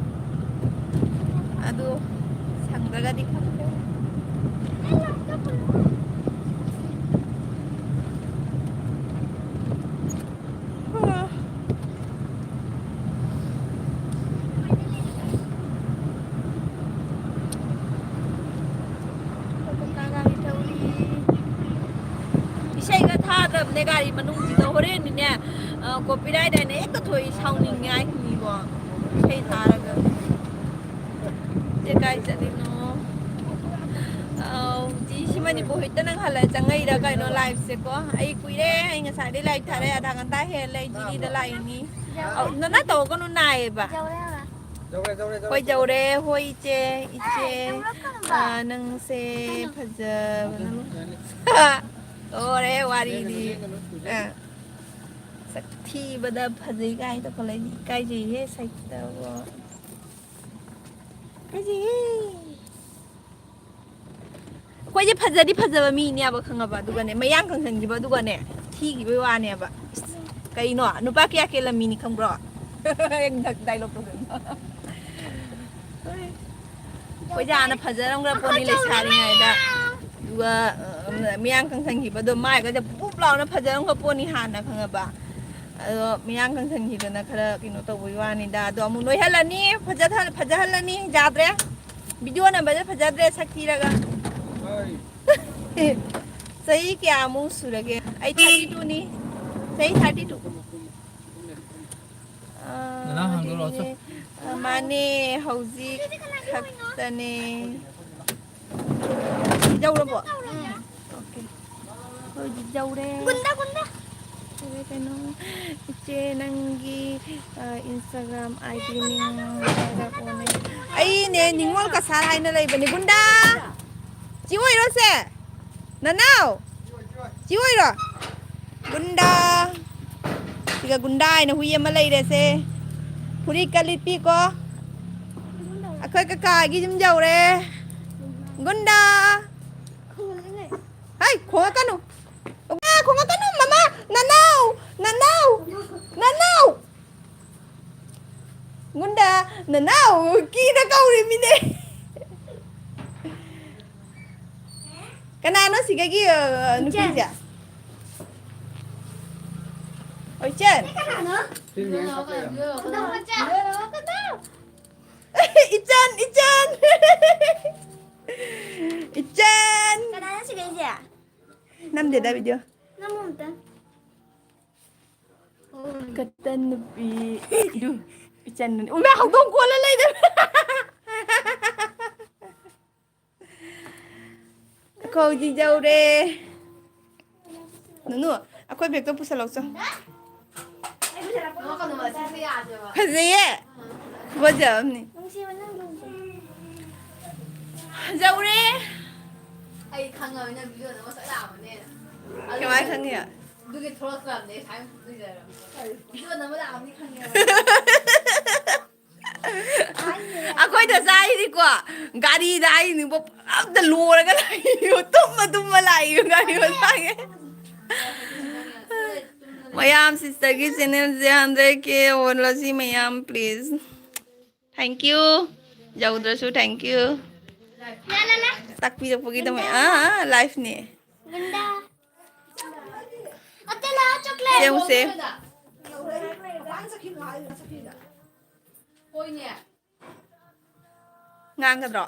ꯑꯗꯨ ꯁꯪꯗ꯭ꯔꯒꯗꯤ ꯈꯪꯗꯦ꯫ ꯒꯥꯔꯤ ꯊꯧꯔꯤ꯫ ꯏꯁꯩꯒ ꯊꯥꯗ꯭ꯔꯕꯅꯦ ꯒꯥꯔꯤ ꯃꯅꯨꯡꯁꯤꯗ꯫ ꯍꯣꯔꯦꯟꯗꯤꯅꯦ, ꯑ, copyright ꯍꯥꯏꯅ ꯍꯦꯛꯇ ꯊꯣꯛꯏ, ꯁꯥꯎꯅꯤꯡꯉꯦ ꯍꯥꯏꯁꯤꯅꯤꯀꯣ꯫ ꯏꯁꯩ ꯊꯥꯔꯒ꯫ ꯁꯦ ꯀꯥꯏ ꯆꯠꯂꯤꯅꯣ? ꯑꯧ, ꯖꯤꯁꯤ ꯃꯅꯤꯄꯨꯔ ꯍꯦꯛꯇ ꯅꯪ ꯍꯜꯂ ꯆꯪꯉꯛꯏꯔ ꯀꯩꯅꯣ live ꯁꯦꯀꯣ? ꯑꯩ ꯀꯨꯏꯔꯦ, ꯑꯩ ꯉꯁꯥꯏꯗꯩ live ꯊꯥꯔꯦ, ꯑꯥꯙꯥ ꯘꯟꯇꯥ ꯍꯦꯜꯂꯦ ꯑꯩ ꯖꯤꯔꯤꯗ ꯂꯥꯛꯏꯅꯤ꯫ ꯑꯧ, ꯅꯅꯥ ꯇꯧꯒꯅꯨ, ꯅꯥꯏꯌꯦꯕ꯫ ꯍꯣꯏ, ꯌꯧꯔꯦ, ꯍꯣꯏ, ꯏꯆꯦ, ꯏꯆꯦ꯫ ꯑ, ꯅꯪꯁꯦ ꯐꯖꯕꯅ ꯂꯣꯏꯔꯦ, ꯋꯥꯔꯤꯗꯤ꯫ ꯑ, ꯁꯛ ꯊꯤꯕꯗ ꯐꯖꯩ ꯀꯥꯏ ꯇꯧꯈꯠꯂꯛꯏ, ꯏꯀꯥꯏꯖꯩꯍꯦ, ꯁꯛꯇꯕꯨ꯫ ꯏꯀꯥꯏꯖꯩꯍꯦ꯫ ꯑꯩꯈꯣꯏꯁꯦ ꯐꯖꯗꯤ ꯐꯖꯕ ꯃꯤꯅꯦꯕ, ꯈꯪꯉꯕ? ꯑꯗꯨꯒꯅꯦ, ꯃꯌꯥꯡ ꯀꯪꯁꯟꯈꯤꯕ, ꯑꯗꯨꯒꯅꯦ, ꯊꯤꯈꯤꯕꯩ ꯋꯥꯅꯦꯕ꯫ ꯀꯩꯅꯣ? ꯅꯨꯄꯥ ꯀꯌꯥ ꯀꯦꯜꯂꯝꯃꯤꯅꯤ ꯈꯪꯕ꯭ꯔꯣ? ꯗꯥꯏꯂꯣꯛꯇꯣ ꯀꯩꯅꯣ? ꯑꯩꯈꯣꯏꯁꯦ ꯍꯥꯟꯅ ꯐꯖꯔꯝꯈ꯭ꯔ ꯄꯣꯠꯅꯤ ꯂꯩꯁꯥꯔꯤꯉꯩꯗ꯫ ꯑꯗꯨꯒ, ꯑ, ꯃꯌꯥꯡ ꯀꯪꯁꯟꯈꯤꯕꯗꯣ, ꯃꯥꯏꯒꯁꯦ ꯄꯨꯞ ꯂꯥꯎꯅ ꯐꯖꯔꯝꯈ꯭ꯔ ꯄꯣꯠꯅꯤ ꯍꯥꯟꯅ, ꯈꯪꯉꯕ? ꯑꯗꯣ ꯃꯌꯥꯡ ꯀꯪꯁꯟꯈꯤꯗꯅ ꯈꯔ ꯀꯩꯅꯣ ꯇꯧꯕꯒꯤ ꯋꯥꯅꯤꯗ꯫ ꯑꯗꯣ ꯑꯃꯨꯛ ꯅꯣꯏꯍꯜꯂꯅꯤ, ꯐꯖꯊ-, ꯐꯖꯍꯜꯂꯅꯤ, ꯌꯥꯗ꯭ꯔꯦ꯫ ꯚꯤꯗꯤꯑꯣ ꯅꯝꯕꯁꯦ ꯐꯖꯗ꯭ꯔꯦ, ꯁꯛ ꯊꯤꯔꯒ꯫ ꯆꯍꯤ ꯀꯌꯥꯃꯨꯛ ꯁꯨꯔꯒꯦ? ꯑꯩ thirty two ꯅꯤ꯫ ꯆꯍꯤ thirty two꯫ ꯑꯥ, ꯅꯅꯥ ꯍꯥꯡꯗꯣꯛꯑꯣ, ꯑꯗꯨꯒꯤꯅꯦ꯫ ꯑꯥ, ꯃꯥꯅꯦ, ꯍꯧꯖꯤꯛ ꯈꯛꯇꯅꯦ꯫ ꯌꯧꯔꯕꯣ? ꯎꯝ꯫ Okay꯫ ꯑꯩꯈꯣꯏꯗꯤ ꯌꯧꯔꯦ꯫ ꯒꯨꯟꯗꯥ, ꯒꯨꯟꯗꯥ꯫ ꯌꯧꯔꯦ ꯀꯩꯅꯣ? ꯏꯆꯦ, ꯅꯪꯒꯤ, ꯑ, Instagram ID ꯃꯤꯡ ꯍꯥꯏꯔꯛꯑꯣꯅꯦ꯫ ꯑꯩꯅꯦ, ꯅꯤꯉꯣꯜ ꯀꯁꯥꯔ ꯍꯥꯏꯅ ꯂꯩꯕꯅꯦ꯫ ꯒꯨꯟꯗꯥ! ꯆꯤ ꯑꯣꯏꯔꯣ ꯁꯦ? ꯅꯅꯥꯎ! ꯆꯤ ꯑꯣꯏꯔꯣ? ꯒꯨꯟꯗꯥ! ꯁꯤꯒ ꯒꯨꯟꯗꯥ ꯍꯥꯏꯅ ꯍꯨꯏ ꯑꯃ ꯂꯩꯔꯦꯁꯦ꯫ ꯐꯨꯔꯤꯠꯀ ꯂꯤꯠꯄꯤꯀꯣ꯫ ꯑꯩꯈꯣꯏ ꯀꯀꯥꯒꯤ ꯌꯨꯝ ꯌꯧꯔꯦ꯫ ꯒꯨꯟꯗꯥ! ꯍꯩ, ꯈꯣꯡꯉꯛꯀꯅꯨ꯫ ꯑ, ꯈꯣꯡꯉꯛꯀꯅꯨ, ꯃꯃꯥ! ꯅꯅꯥꯎ! ꯅꯅꯥꯎ! ꯅꯅꯥꯎ! ꯒꯨꯟꯗꯥ! ꯅꯅꯥꯎ! ꯀꯤꯗ ꯀꯧꯔꯤꯃꯤꯅꯦ꯫ ꯀꯅꯥꯅꯣ ꯁꯤꯒꯒꯤ, ꯑ, ꯅꯨꯄꯤꯁꯦ? ꯑꯣꯏꯆꯟ꯫ ꯀꯅꯥꯅꯣ? ꯏꯆꯟ, ꯏꯆꯟ꯫ ꯏꯆꯟ꯫ ꯀꯅꯥꯅꯣ ꯁꯤꯒꯩꯁꯦ? ꯅꯝꯗꯦꯗ video꯫ ꯅꯝꯃꯣ ꯑꯝꯇ꯫ ꯀꯇꯟ ꯅꯨꯄꯤ꯫ ꯏꯗꯨ, ꯏꯆꯟ ꯅꯨꯄꯤ꯫ ꯎꯃ, ꯍꯧꯗꯣꯡ ꯀꯣꯜꯂ ꯂꯩꯗ꯫ ꯑꯩꯈꯣꯏ ꯍꯧꯖꯤꯛ ꯌꯧꯔꯦ꯫ ꯅꯨꯅꯨ, ꯑꯩꯈꯣꯏ bag ꯇꯣ ꯄꯨꯁꯜꯂꯛꯎ ꯆꯣ꯫ ꯐꯖꯩꯌꯦ꯫ ꯐꯖꯕꯅꯤ꯫ ꯌꯧꯔꯦ꯫ ꯑꯩ ꯈꯪꯉꯕꯅꯤꯅ video ꯅꯝꯕ ꯁꯣꯏ ꯂꯥꯛꯑꯕꯅꯦ꯫ ꯀꯃꯥꯏ ꯈꯪꯉꯤ? ꯑꯗꯨꯒꯤ ꯊꯣꯛꯂꯛꯇ꯭ꯔꯕꯅꯦ, ꯁꯨꯃꯥꯏꯅ ꯂꯩꯖꯔꯕꯅꯦ꯫ Video ꯅꯝꯕ ꯂꯥꯛꯑꯕꯅꯤ ꯈꯪꯉꯦꯕ꯫ ꯑꯩꯈꯣꯏꯗ ꯆꯥꯏꯅꯤꯀꯣ, ꯒꯥꯔꯤꯗ ꯑꯩꯅꯤꯀꯣ, ꯑꯝꯇ ꯂꯣꯏꯔꯒ ꯂꯥꯛꯏ, ꯇꯨꯝꯃ ꯇꯨꯝꯃ ꯂꯥꯛꯏ ꯒꯥꯔꯤ ꯃꯆꯥꯒꯤ꯫ ꯃꯌꯥꯝ sister ꯒꯤ channel ꯁꯦ hundred K ꯑꯣꯜꯂꯁꯤ ꯃꯌꯥꯝ, please꯫ Thank you꯫ ꯌꯧꯗ꯭ꯔꯁꯨ thank you꯫ ꯇꯥꯛꯄꯤꯔꯛꯄꯒꯤꯗꯃꯛ꯫ Ah, ah, live ꯅꯦ꯫ ꯒꯨꯟꯗꯥ꯫ ꯑꯇꯩ ꯂꯥꯛꯑꯣ, chocolate꯫ ꯁꯦꯝꯁꯦ꯫ ꯉꯥꯡꯒꯗ꯭ꯔꯣ?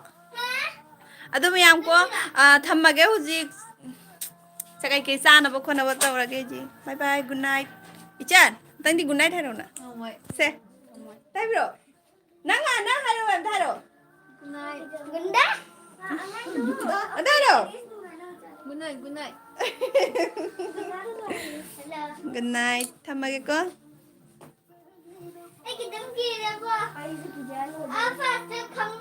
ꯑꯗꯨ ꯃꯌꯥꯝ ꯀꯣ, ꯑ, ꯊꯝꯃꯒꯦ ꯍꯧꯖꯤꯛ꯫ ꯁꯦ, ꯀꯩꯀꯩ ꯆꯥꯅꯕ ꯈꯣꯠꯅꯕ ꯇꯧꯔꯒꯦ ꯍꯧꯖꯤꯛ꯫ Bye bye, good night꯫ ꯏꯆꯟ, ꯅꯪꯗꯤ good night ꯍꯥꯏꯔꯛꯎꯅ꯫ ꯁꯦ, ꯇꯥꯕꯤꯔꯣ? ꯅꯪ ꯍꯥꯟ-, ꯅꯪ ꯍꯥꯏꯔꯛꯑꯣ, ꯑꯝꯇ ꯍꯥꯏꯔꯛꯑꯣ꯫ Good night꯫ ꯒꯨꯟꯗꯥ? ꯑꯝꯇ ꯍꯥꯏꯔꯛꯑꯣ꯫ Good night, good night꯫ Good night꯫ ꯊꯝꯃꯒꯦꯀꯣ꯫ ꯑꯩ ꯈꯤꯇꯪ ꯀꯤꯔꯦꯀꯣ꯫ ꯑꯥ, first ꯈꯪ-